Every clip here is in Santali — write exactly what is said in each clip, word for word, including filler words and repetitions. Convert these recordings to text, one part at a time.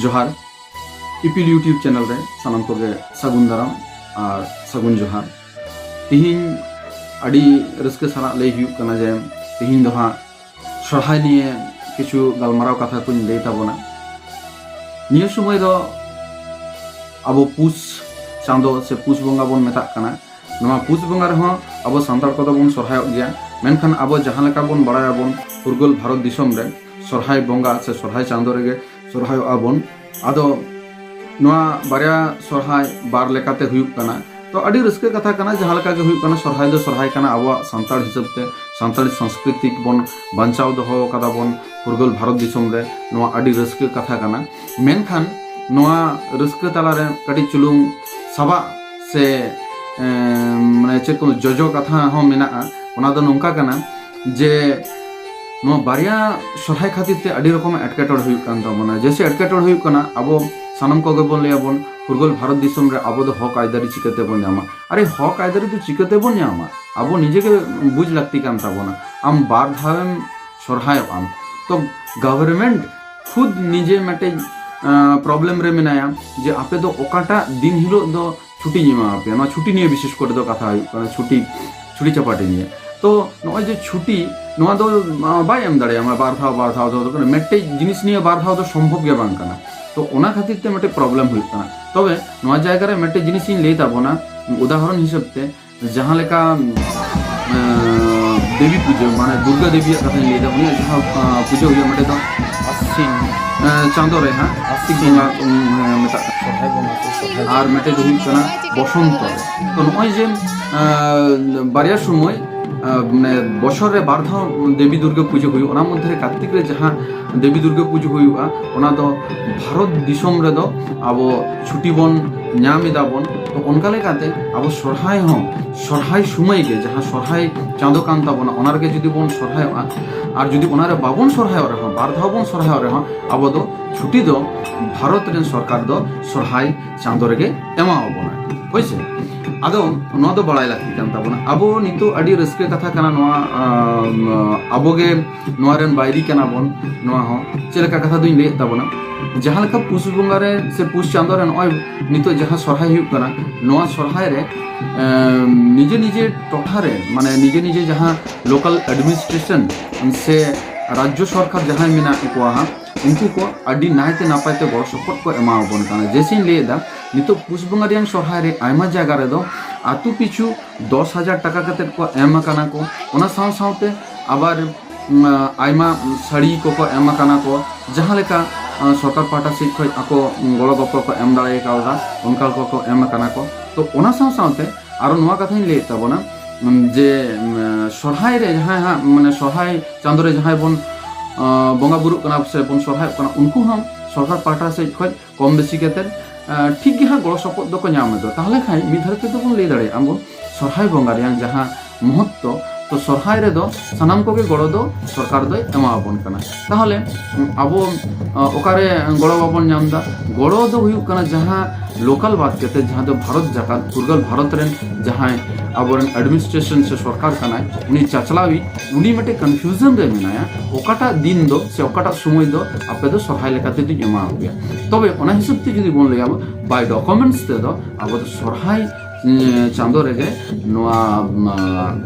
ᱡᱚᱦᱟᱨ᱾ ᱤᱯᱤᱞ YouTube ᱪᱮᱱᱮᱞ ᱨᱮ ᱥᱟᱱᱟᱢ ᱠᱚᱜᱮ ᱥᱟᱹᱜᱩᱱ ᱫᱟᱨᱟᱢ ᱟᱨ ᱥᱟᱹᱜᱩᱱ ᱡᱚᱦᱟᱨ᱾ ᱛᱤᱦᱤᱧ ᱟᱹᱰᱤ ᱨᱟᱹᱥᱠᱟᱹ ᱥᱟᱞᱟᱜ ᱞᱟᱹᱭ ᱦᱩᱭᱩᱜ ᱠᱟᱱᱟ ᱡᱮ ᱛᱤᱦᱤᱧ ᱫᱚ ᱦᱟᱸᱜ ᱥᱚᱨᱦᱟᱭ ᱱᱤᱭᱮ ᱠᱤᱪᱷᱩ ᱜᱟᱞᱢᱟᱨᱟᱣ ᱠᱟᱛᱷᱟ ᱠᱚᱧ ᱞᱟᱹᱭ ᱛᱟᱵᱚᱱᱟ᱾ ᱱᱤᱭᱟᱹ ᱥᱚᱢᱚᱭ ᱫᱚ ᱟᱵᱚ ᱯᱩᱥ ᱪᱟᱸᱫᱚ ᱥᱮ ᱯᱩᱥ ᱵᱚᱸᱜᱟ ᱵᱚᱱ ᱢᱮᱛᱟᱜ ᱠᱟᱱᱟ᱾ ᱱᱚᱣᱟ ᱯᱩᱥ ᱵᱚᱸᱜᱟ ᱨᱮᱦᱚᱸ ᱟᱵᱚ ᱥᱟᱱᱛᱟᱲ ᱠᱚᱫᱚ ᱵᱚᱱ ᱥᱚᱨᱦᱟᱭᱚᱜ ᱜᱮᱭᱟ, ᱢᱮᱱᱠᱷᱟᱱ ᱟᱵᱚ ᱡᱟᱦᱟᱸ ᱞᱮᱠᱟ ᱵᱚᱱ ᱵᱟᱲᱟᱭᱟᱵᱚᱱ, ᱯᱷᱩᱨᱜᱟᱹᱞ ᱵᱷᱟᱨᱚᱛ ᱫᱤᱥᱚᱢ ᱨᱮ ᱥᱚᱨᱦᱟᱭ ᱵᱚᱸᱜᱟ ᱥᱮ ᱥᱚᱨᱦᱟᱭ ᱪᱟᱸᱫᱚ ᱨᱮᱜᱮ ᱥᱚᱨᱦᱟᱭᱚᱜᱼᱟ ᱵᱚᱱ᱾ ᱟᱫᱚ ᱱᱚᱣᱟ ᱵᱟᱨᱭᱟ ᱥᱚᱨᱦᱟᱭ ᱵᱟᱨ ᱞᱮᱠᱟᱛᱮ ᱦᱩᱭᱩᱜ ᱠᱟᱱᱟ᱾ ᱛᱚ ᱟᱹᱰᱤ ᱨᱟᱹᱥᱠᱟᱹ ᱠᱟᱛᱷᱟ ᱠᱟᱱᱟ, ᱡᱟᱦᱟᱸ ᱞᱮᱠᱟ ᱜᱮ ᱦᱩᱭᱩᱜ ᱠᱟᱱᱟ, ᱥᱚᱨᱦᱟᱭ ᱫᱚ ᱥᱚᱨᱦᱟᱭ ᱠᱟᱱᱟ ᱟᱵᱚᱣᱟᱜ ᱥᱟᱱᱛᱟᱲ ᱦᱤᱥᱟᱹᱵ ᱛᱮ, ᱥᱟᱱᱛᱟᱲᱤ ᱥᱚᱝᱥᱠᱨᱤᱛᱤ ᱵᱚᱱ ᱵᱟᱧᱪᱟᱣ ᱫᱚᱦᱚ ᱠᱟᱫᱟ ᱵᱚᱱ ᱯᱷᱩᱨᱜᱟᱹᱞ ᱵᱷᱟᱨᱚᱛ ᱫᱤᱥᱚᱢ ᱨᱮ, ᱱᱚᱣᱟ ᱟᱹᱰᱤ ᱨᱟᱹᱥᱠᱟᱹ ᱠᱟᱛᱷᱟ ᱠᱟᱱᱟ᱾ ᱢᱮᱱᱠᱷᱟᱱ ᱱᱚᱣᱟ ᱨᱟᱹᱥᱠᱟᱹ ᱛᱟᱞᱟᱨᱮ ᱠᱟᱹᱴᱤᱡ ᱪᱩᱞᱩᱝ ᱥᱟᱵᱟᱜ ᱥᱮ, ᱮᱸ, ᱢᱟᱱᱮ ᱪᱮᱫ ᱠᱚ ᱡᱚᱡᱚ ᱠᱟᱛᱷᱟ ᱦᱚᱸ ᱢᱮᱱᱟᱜᱼᱟ᱾ ᱚᱱᱟ ᱫᱚ ᱱᱚᱝᱠᱟ ᱠᱟᱱᱟ ᱡᱮ ᱱᱚᱣᱟ ᱵᱟᱨᱭᱟ ᱥᱚᱨᱦᱟᱭ ᱠᱷᱟᱹᱛᱤᱨ ᱛᱮ ᱟᱹᱰᱤ ᱨᱚᱠᱚᱢ ᱮᱴᱠᱮᱴᱚᱬᱮ ᱦᱩᱭᱩᱜ ᱠᱟᱱ ᱛᱟᱵᱚᱱᱟ᱾ ᱡᱮᱭᱥᱮ ᱮᱴᱠᱮᱴᱚᱬᱮ ᱦᱩᱭᱩᱜ ᱠᱟᱱᱟ, ᱟᱵᱚ ᱥᱟᱱᱟᱢ ᱠᱚᱜᱮ ᱵᱚᱱ ᱞᱟᱹᱭᱟᱵᱚᱱ, ᱯᱷᱩᱨᱜᱟᱹᱞ ᱵᱷᱟᱨᱚᱛ ᱫᱤᱥᱚᱢ ᱨᱮ ᱟᱵᱚ ᱫᱚ ᱦᱚᱠ ᱟᱹᱭᱫᱟᱹᱨᱤ ᱪᱤᱠᱟᱹ ᱛᱮᱵᱚᱱ ᱧᱟᱢᱟ? ᱟᱨᱮ, ᱦᱚᱠ ᱟᱹᱭᱫᱟᱹᱨᱤ ᱫᱚ ᱪᱤᱠᱟᱹ ᱛᱮᱵᱚᱱ ᱧᱟᱢᱟ? ᱟᱵᱚ ᱱᱤᱡᱮ ᱜᱮ ᱵᱩᱡᱽ ᱞᱟᱹᱠᱛᱤ ᱠᱟᱱ ᱛᱟᱵᱚᱱᱟ᱾ ᱟᱢ ᱵᱟᱨ ᱫᱷᱟᱣᱮᱢ ᱥᱚᱨᱦᱟᱭᱚᱜ ᱟᱢ, ᱛᱚ ᱜᱚᱵᱷᱚᱨᱱᱢᱮᱱᱴ ᱠᱷᱩᱫ ᱱᱤᱡᱮ ᱢᱤᱫᱴᱮᱡ, ᱟᱸ, ᱯᱨᱚᱵᱞᱮᱢ ᱨᱮ ᱢᱮᱱᱟᱭᱟ ᱡᱮ ᱟᱯᱮ ᱫᱚ ᱚᱠᱟᱴᱟᱜ ᱫᱤᱱ ᱦᱤᱞᱳᱜ ᱫᱚ ᱪᱷᱩᱴᱤᱧ ᱮᱢᱟ ᱯᱮᱭᱟ, ᱱᱚᱣᱟ ᱪᱷᱩᱴᱤ ᱱᱤᱭᱮ ᱵᱤᱥᱮᱥ ᱠᱚᱨᱮ ᱫᱚ ᱠᱟᱛᱷᱟ ᱦᱩᱭᱩᱜ ᱠᱟᱱᱟ, ᱪᱷᱩᱴᱤ, ᱪᱷᱩᱴᱤ ᱪᱟᱯᱟᱴᱤ ᱱᱤᱭᱮ᱾ ᱛᱚ ᱱᱚᱜᱼᱚᱭ ᱡᱮ ᱪᱷᱩᱴᱤ, ᱱᱚᱣᱟ ᱫᱚ, ᱟᱸ, ᱵᱟᱭ ᱮᱢ ᱫᱟᱲᱮᱭᱟᱢᱟ ᱵᱟᱨ ᱫᱷᱟᱣ, ᱵᱟᱨ ᱫᱷᱟᱣ ᱫᱚ, ᱢᱤᱫᱴᱮᱡ ᱡᱤᱱᱤᱥ ᱱᱤᱭᱮ ᱵᱟᱨ ᱫᱷᱟᱣ ᱫᱚ ᱥᱚᱢᱵᱷᱚᱵ ᱜᱮ ᱵᱟᱝ ᱠᱟᱱᱟ᱾ ᱛᱚ ᱚᱱᱟ ᱠᱷᱟᱹᱛᱤᱨ ᱛᱮ ᱢᱤᱫᱴᱮᱡ ᱯᱨᱚᱵᱞᱮᱢ ᱦᱩᱭᱩᱜ ᱠᱟᱱᱟ᱾ ᱛᱚᱵᱮ ᱱᱚᱣᱟ ᱡᱟᱭᱜᱟ ᱨᱮ ᱢᱤᱫᱴᱮᱡ ᱡᱤᱱᱤᱥ ᱤᱧ ᱞᱟᱹᱭ ᱛᱟᱵᱚᱱᱟ, ᱩᱫᱟᱦᱚᱨᱚᱱ ᱦᱤᱥᱟᱹᱵ ᱛᱮ, ᱡᱟᱦᱟᱸ ᱞᱮᱠᱟ, ᱮᱸ, ᱫᱮᱵᱤ ᱯᱩᱡᱟᱹ, ᱢᱟᱱᱮ ᱫᱩᱨᱜᱟ ᱫᱮᱵᱤᱭᱟᱜ ᱠᱟᱛᱷᱟᱧ ᱞᱟᱹᱭᱫᱟ, ᱩᱱᱤᱭᱟᱜ ᱡᱟᱦᱟᱸ, ᱟᱸ, ᱯᱩᱡᱟᱹ ᱦᱩᱭᱩᱜᱼᱟ, ᱢᱤᱫᱴᱮᱡ ᱫᱚ ᱟᱥᱤᱱ, ᱮᱸ, ᱪᱟᱸᱫᱳ ᱨᱮ ᱦᱟᱸᱜ ᱟᱥᱤᱱ ᱵᱚᱸᱜᱟ, ᱩᱸ, ᱢᱮᱛᱟᱜ ᱠᱟᱱᱟ᱾ ᱥᱚᱨᱦᱟᱭ ᱵᱚᱸᱜᱟ ᱠᱚ, ᱥᱚᱨᱦᱟᱭ ᱟᱨ ᱢᱤᱫᱴᱮᱡ ᱫᱚ ᱦᱩᱭᱩᱜ ᱠᱟᱱᱟ ᱵᱚᱥᱚᱱᱛᱚ ᱨᱮ᱾ ᱛᱚ ᱱᱚᱜᱼᱚᱭ ᱡᱮ, ᱮᱸ, ᱵᱟᱨᱭᱟ ᱥᱚᱢᱚᱭ, ᱮᱸ, ᱢᱟᱱᱮ ᱵᱚᱪᱷᱚᱨ ᱨᱮ ᱵᱟᱨ ᱫᱷᱟᱣ ᱫᱮᱵᱤ ᱫᱩᱨᱜᱟ ᱯᱩᱡᱟᱹ ᱦᱩᱭᱩᱜᱼᱟ, ᱚᱱᱟ ᱢᱚᱫᱽᱫᱷᱮ ᱨᱮ ᱠᱟᱨᱛᱤᱠ ᱨᱮ ᱡᱟᱦᱟᱸ ᱫᱮᱵᱤ ᱫᱩᱨᱜᱟ ᱯᱩᱡᱟᱹ ᱦᱩᱭᱩᱜᱼᱟ, ᱚᱱᱟ ᱫᱚ ᱵᱷᱟᱨᱚᱛ ᱫᱤᱥᱚᱢ ᱨᱮᱫᱚ ᱟᱵᱚ ᱪᱷᱩᱴᱤ ᱵᱚᱱ ᱧᱟᱢ ᱮᱫᱟ ᱵᱚᱱ᱾ ᱛᱚ ᱚᱱᱠᱟ ᱞᱮᱠᱟᱛᱮ ᱟᱵᱚ ᱥᱚᱨᱦᱟᱭ ᱦᱚᱸ, ᱥᱚᱨᱦᱟᱭ ᱥᱚᱢᱚᱭ ᱜᱮ ᱡᱟᱦᱟᱸ ᱥᱚᱨᱦᱟᱭ ᱪᱟᱸᱫᱚ ᱠᱟᱱ ᱛᱟᱵᱚᱱᱟ, ᱚᱱᱟ ᱨᱮᱜᱮ ᱡᱩᱫᱤ ᱵᱚᱱ ᱥᱚᱨᱦᱟᱭᱚᱜᱼᱟ, ᱟᱨ ᱡᱩᱫᱤ ᱚᱱᱟᱨᱮ ᱵᱟᱵᱚᱱ ᱥᱚᱨᱦᱟᱭᱚᱜ ᱨᱮᱦᱚᱸ, ᱵᱟᱨ ᱫᱷᱟᱣ ᱵᱚᱱ ᱥᱚᱨᱦᱟᱭᱚᱜ ᱨᱮᱦᱚᱸ, ᱟᱵᱚ ᱫᱚ ᱪᱷᱩᱴᱤ ᱫᱚ ᱵᱷᱟᱨᱚᱛ ᱨᱮᱱ ᱥᱚᱨᱠᱟᱨ ᱫᱚ ᱥᱚᱨᱦᱟᱭ ᱪᱟᱸᱫᱚ ᱨᱮᱜᱮ ᱮᱢᱟᱣᱟᱵᱚᱱᱟ, ᱦᱳᱭ ᱥᱮ? ᱟᱫᱚ ᱱᱚᱣᱟ ᱫᱚ ᱵᱟᱲᱟᱭ ᱞᱟᱹᱠᱛᱤ ᱠᱟᱱ ᱛᱟᱵᱚᱱᱟ᱾ ᱟᱵᱚ ᱱᱤᱛᱚᱜ ᱟᱹᱰᱤ ᱨᱟᱹᱥᱠᱟᱹ ᱠᱟᱛᱷᱟ ᱠᱟᱱᱟ ᱱᱚᱣᱟ, ᱟᱢ, ᱟᱵᱚᱜᱮ ᱱᱚᱣᱟ ᱨᱮᱱ ᱵᱟᱹᱭᱨᱤ ᱠᱟᱱᱟ ᱵᱚᱱ᱾ ᱱᱚᱣᱟ ᱦᱚᱸ ᱪᱮᱫ ᱞᱮᱠᱟ ᱠᱟᱛᱷᱟ ᱫᱚᱧ ᱞᱟᱹᱭᱮᱫ ᱛᱟᱵᱚᱱᱟ, ᱡᱟᱦᱟᱸ ᱞᱮᱠᱟ ᱯᱩᱥ ᱵᱚᱸᱜᱟ ᱨᱮ ᱥᱮ ᱯᱩᱥ ᱪᱟᱸᱫᱚ ᱨᱮ ᱱᱚᱜᱼᱚᱭ ᱱᱤᱛᱚᱜ ᱡᱟᱦᱟᱸ ᱥᱚᱨᱦᱟᱭ ᱦᱩᱭᱩᱜ ᱠᱟᱱᱟ, ᱱᱚᱣᱟ ᱥᱚᱨᱦᱟᱭ ᱨᱮ, ᱮᱢ, ᱱᱤᱡᱮ ᱱᱤᱡᱮ ᱴᱚᱴᱷᱟ ᱨᱮ, ᱢᱟᱱᱮ ᱱᱤᱡᱮ ᱱᱤᱡᱮ ᱡᱟᱦᱟᱸ ᱞᱳᱠᱟᱞ ᱮᱰᱢᱤᱱᱤᱥᱴᱨᱮᱥᱚᱱ ᱥᱮ ᱨᱟᱡᱽᱡᱚ ᱥᱚᱨᱠᱟᱨ ᱡᱟᱦᱟᱸᱭ ᱢᱮᱱᱟᱜ ᱠᱚᱣᱟ ᱦᱟᱸᱜ, ᱩᱱᱠᱩ ᱠᱚ ᱟᱹᱰᱤ ᱱᱟᱭᱛᱮ ᱱᱟᱯᱟᱭ ᱛᱮ ᱜᱚᱲᱚ ᱥᱚᱯᱚᱦᱚᱫ ᱠᱚ ᱮᱢᱟᱣᱟᱵᱚᱱ ᱠᱟᱱᱟ᱾ ᱡᱮᱭᱥᱮᱧ ᱞᱟᱹᱭᱮᱫᱟ, ᱱᱤᱛᱚᱜ ᱯᱩᱥ ᱵᱚᱸᱜᱟ ᱨᱮᱭᱟᱜ ᱥᱚᱨᱦᱟᱭ ᱨᱮ ᱟᱭᱢᱟ ᱡᱟᱭᱜᱟ ᱨᱮᱫᱚ ᱟᱹᱛᱩ ᱯᱤᱪᱷᱩ ᱫᱚᱥ ᱦᱟᱡᱟᱨ ᱴᱟᱠᱟ ᱠᱟᱛᱮᱫ ᱠᱚ ᱮᱢ ᱟᱠᱟᱱᱟ ᱠᱚ᱾ ᱚᱱᱟ ᱥᱟᱶ ᱥᱟᱶᱛᱮ ᱟᱵᱟᱨ, ᱩᱢ, ᱟᱭᱢᱟ ᱥᱟᱹᱲᱤ ᱠᱚᱠᱚ ᱮᱢ ᱟᱠᱟᱱᱟ ᱠᱚ, ᱡᱟᱦᱟᱸ ᱞᱮᱠᱟ, ᱟᱸ, ᱥᱚᱨᱠᱟᱨ ᱯᱟᱦᱴᱟ ᱥᱮᱫ ᱠᱷᱚᱱ ᱟᱠᱚ ᱜᱚᱲᱚ ᱜᱚᱯᱚᱲ ᱠᱚ ᱮᱢ ᱫᱟᱲᱮ ᱠᱟᱣᱫᱟ, ᱚᱱᱠᱟ ᱠᱚᱠᱚ ᱮᱢ ᱟᱠᱟᱱᱟ ᱠᱚ᱾ ᱛᱚ ᱚᱱᱟ ᱥᱟᱶ ᱥᱟᱶᱛᱮ ᱟᱨᱚ ᱱᱚᱣᱟ ᱠᱟᱛᱷᱟᱧ ᱞᱟᱹᱭᱮᱫ ᱛᱟᱵᱚᱱᱟ, ᱩᱢ, ᱡᱮ, ᱩᱢ, ᱥᱚᱨᱦᱟᱭ ᱨᱮ ᱡᱟᱦᱟᱸᱭ ᱦᱟᱸᱜ, ᱢᱟᱱᱮ ᱥᱚᱨᱦᱟᱭ ᱪᱟᱸᱫᱚ ᱨᱮ ᱡᱟᱦᱟᱸᱭ ᱵᱚᱱ, ᱟᱸ, ᱵᱚᱸᱜᱟ ᱵᱩᱨᱩᱜ ᱠᱟᱱᱟ ᱥᱮ ᱵᱚᱱ ᱥᱚᱨᱦᱟᱭᱚᱜ ᱠᱟᱱᱟ, ᱩᱱᱠᱩ ᱦᱚᱸ ᱥᱚᱨᱠᱟᱨ ᱯᱟᱦᱴᱟ ᱥᱮᱫ ᱠᱷᱚᱱ ᱠᱚᱢ ᱵᱮᱥᱤ ᱠᱟᱛᱮᱫ, ᱟᱸ, ᱴᱷᱤᱠ ᱜᱮ ᱦᱟᱸᱜ ᱜᱚᱲᱚ ᱥᱚᱯᱚᱦᱚᱫ ᱫᱚᱠᱚ ᱧᱟᱢ ᱮᱫᱟ᱾ ᱛᱟᱦᱚᱞᱮ ᱠᱷᱟᱱ ᱢᱤᱫ ᱫᱷᱟᱨᱮ ᱛᱮᱫᱚ ᱵᱚᱱ ᱞᱟᱹᱭ ᱫᱟᱲᱮᱭᱟᱜᱼᱟ ᱵᱚᱱ, ᱥᱚᱨᱦᱟᱭ ᱵᱚᱸᱜᱟ ᱨᱮᱭᱟᱜ ᱡᱟᱦᱟᱸ ᱢᱚᱦᱚᱛᱛᱚ, ᱛᱚ ᱥᱚᱨᱦᱟᱭ ᱨᱮᱫᱚ ᱥᱟᱱᱟᱢ ᱠᱚᱜᱮ ᱜᱚᱲᱚ ᱫᱚ ᱥᱚᱨᱠᱟᱨ ᱫᱚᱭ ᱮᱢᱟᱣᱟᱵᱚᱱ ᱠᱟᱱᱟ᱾ ᱛᱟᱦᱚᱞᱮ, ᱩᱸ, ᱟᱵᱚ, ᱟᱸ, ᱚᱠᱟᱨᱮ ᱜᱚᱲᱚ ᱵᱟᱵᱚᱱ ᱧᱟᱢ ᱮᱫᱟ? ᱜᱚᱲᱚ ᱫᱚ ᱦᱩᱭᱩᱜ ᱠᱟᱱᱟ ᱡᱟᱦᱟᱸ ᱞᱳᱠᱟᱞ ᱵᱟᱫ ᱠᱟᱛᱮ, ᱡᱟᱦᱟᱸ ᱫᱚ ᱵᱷᱟᱨᱚᱛ ᱡᱟᱠᱟᱛ, ᱯᱷᱩᱨᱜᱟᱹᱞ ᱵᱷᱟᱨᱚᱛ ᱨᱮᱱ ᱡᱟᱦᱟᱸᱭ ᱟᱵᱚᱨᱮᱱ ᱮᱰᱢᱤᱱᱤᱥᱴᱨᱮᱥᱚᱱ ᱥᱮ ᱥᱚᱨᱠᱟᱨ ᱠᱟᱱᱟᱭ, ᱩᱱᱤ ᱪᱟᱪᱞᱟᱣᱤᱡ, ᱩᱱᱤ ᱢᱤᱫᱴᱮᱱ ᱠᱚᱱᱯᱷᱤᱭᱩᱡᱚᱱ ᱨᱮ ᱢᱮᱱᱟᱭᱟ, ᱚᱠᱟᱴᱟᱜ ᱫᱤᱱ ᱫᱚ ᱥᱮ ᱚᱠᱟᱴᱟᱜ ᱥᱚᱢᱚᱭ ᱫᱚ ᱟᱯᱮ ᱫᱚ ᱥᱚᱨᱦᱟᱭ ᱞᱮᱠᱟᱛᱮ ᱫᱚᱧ ᱮᱢᱟᱣᱟᱯᱮᱭᱟ᱾ ᱛᱚᱵᱮ ᱚᱱᱟ ᱦᱤᱥᱟᱹᱵ ᱛᱮ ᱡᱩᱫᱤ ᱵᱚᱱ ᱞᱟᱹᱭᱟ, by documents ᱛᱮᱫᱚ ᱟᱵᱚ ᱫᱚ ᱥᱚᱨᱦᱟᱭ, ᱮᱸ, ᱪᱟᱸᱫᱚ ᱨᱮᱜᱮ ᱱᱚᱣᱟ, ᱩᱢ,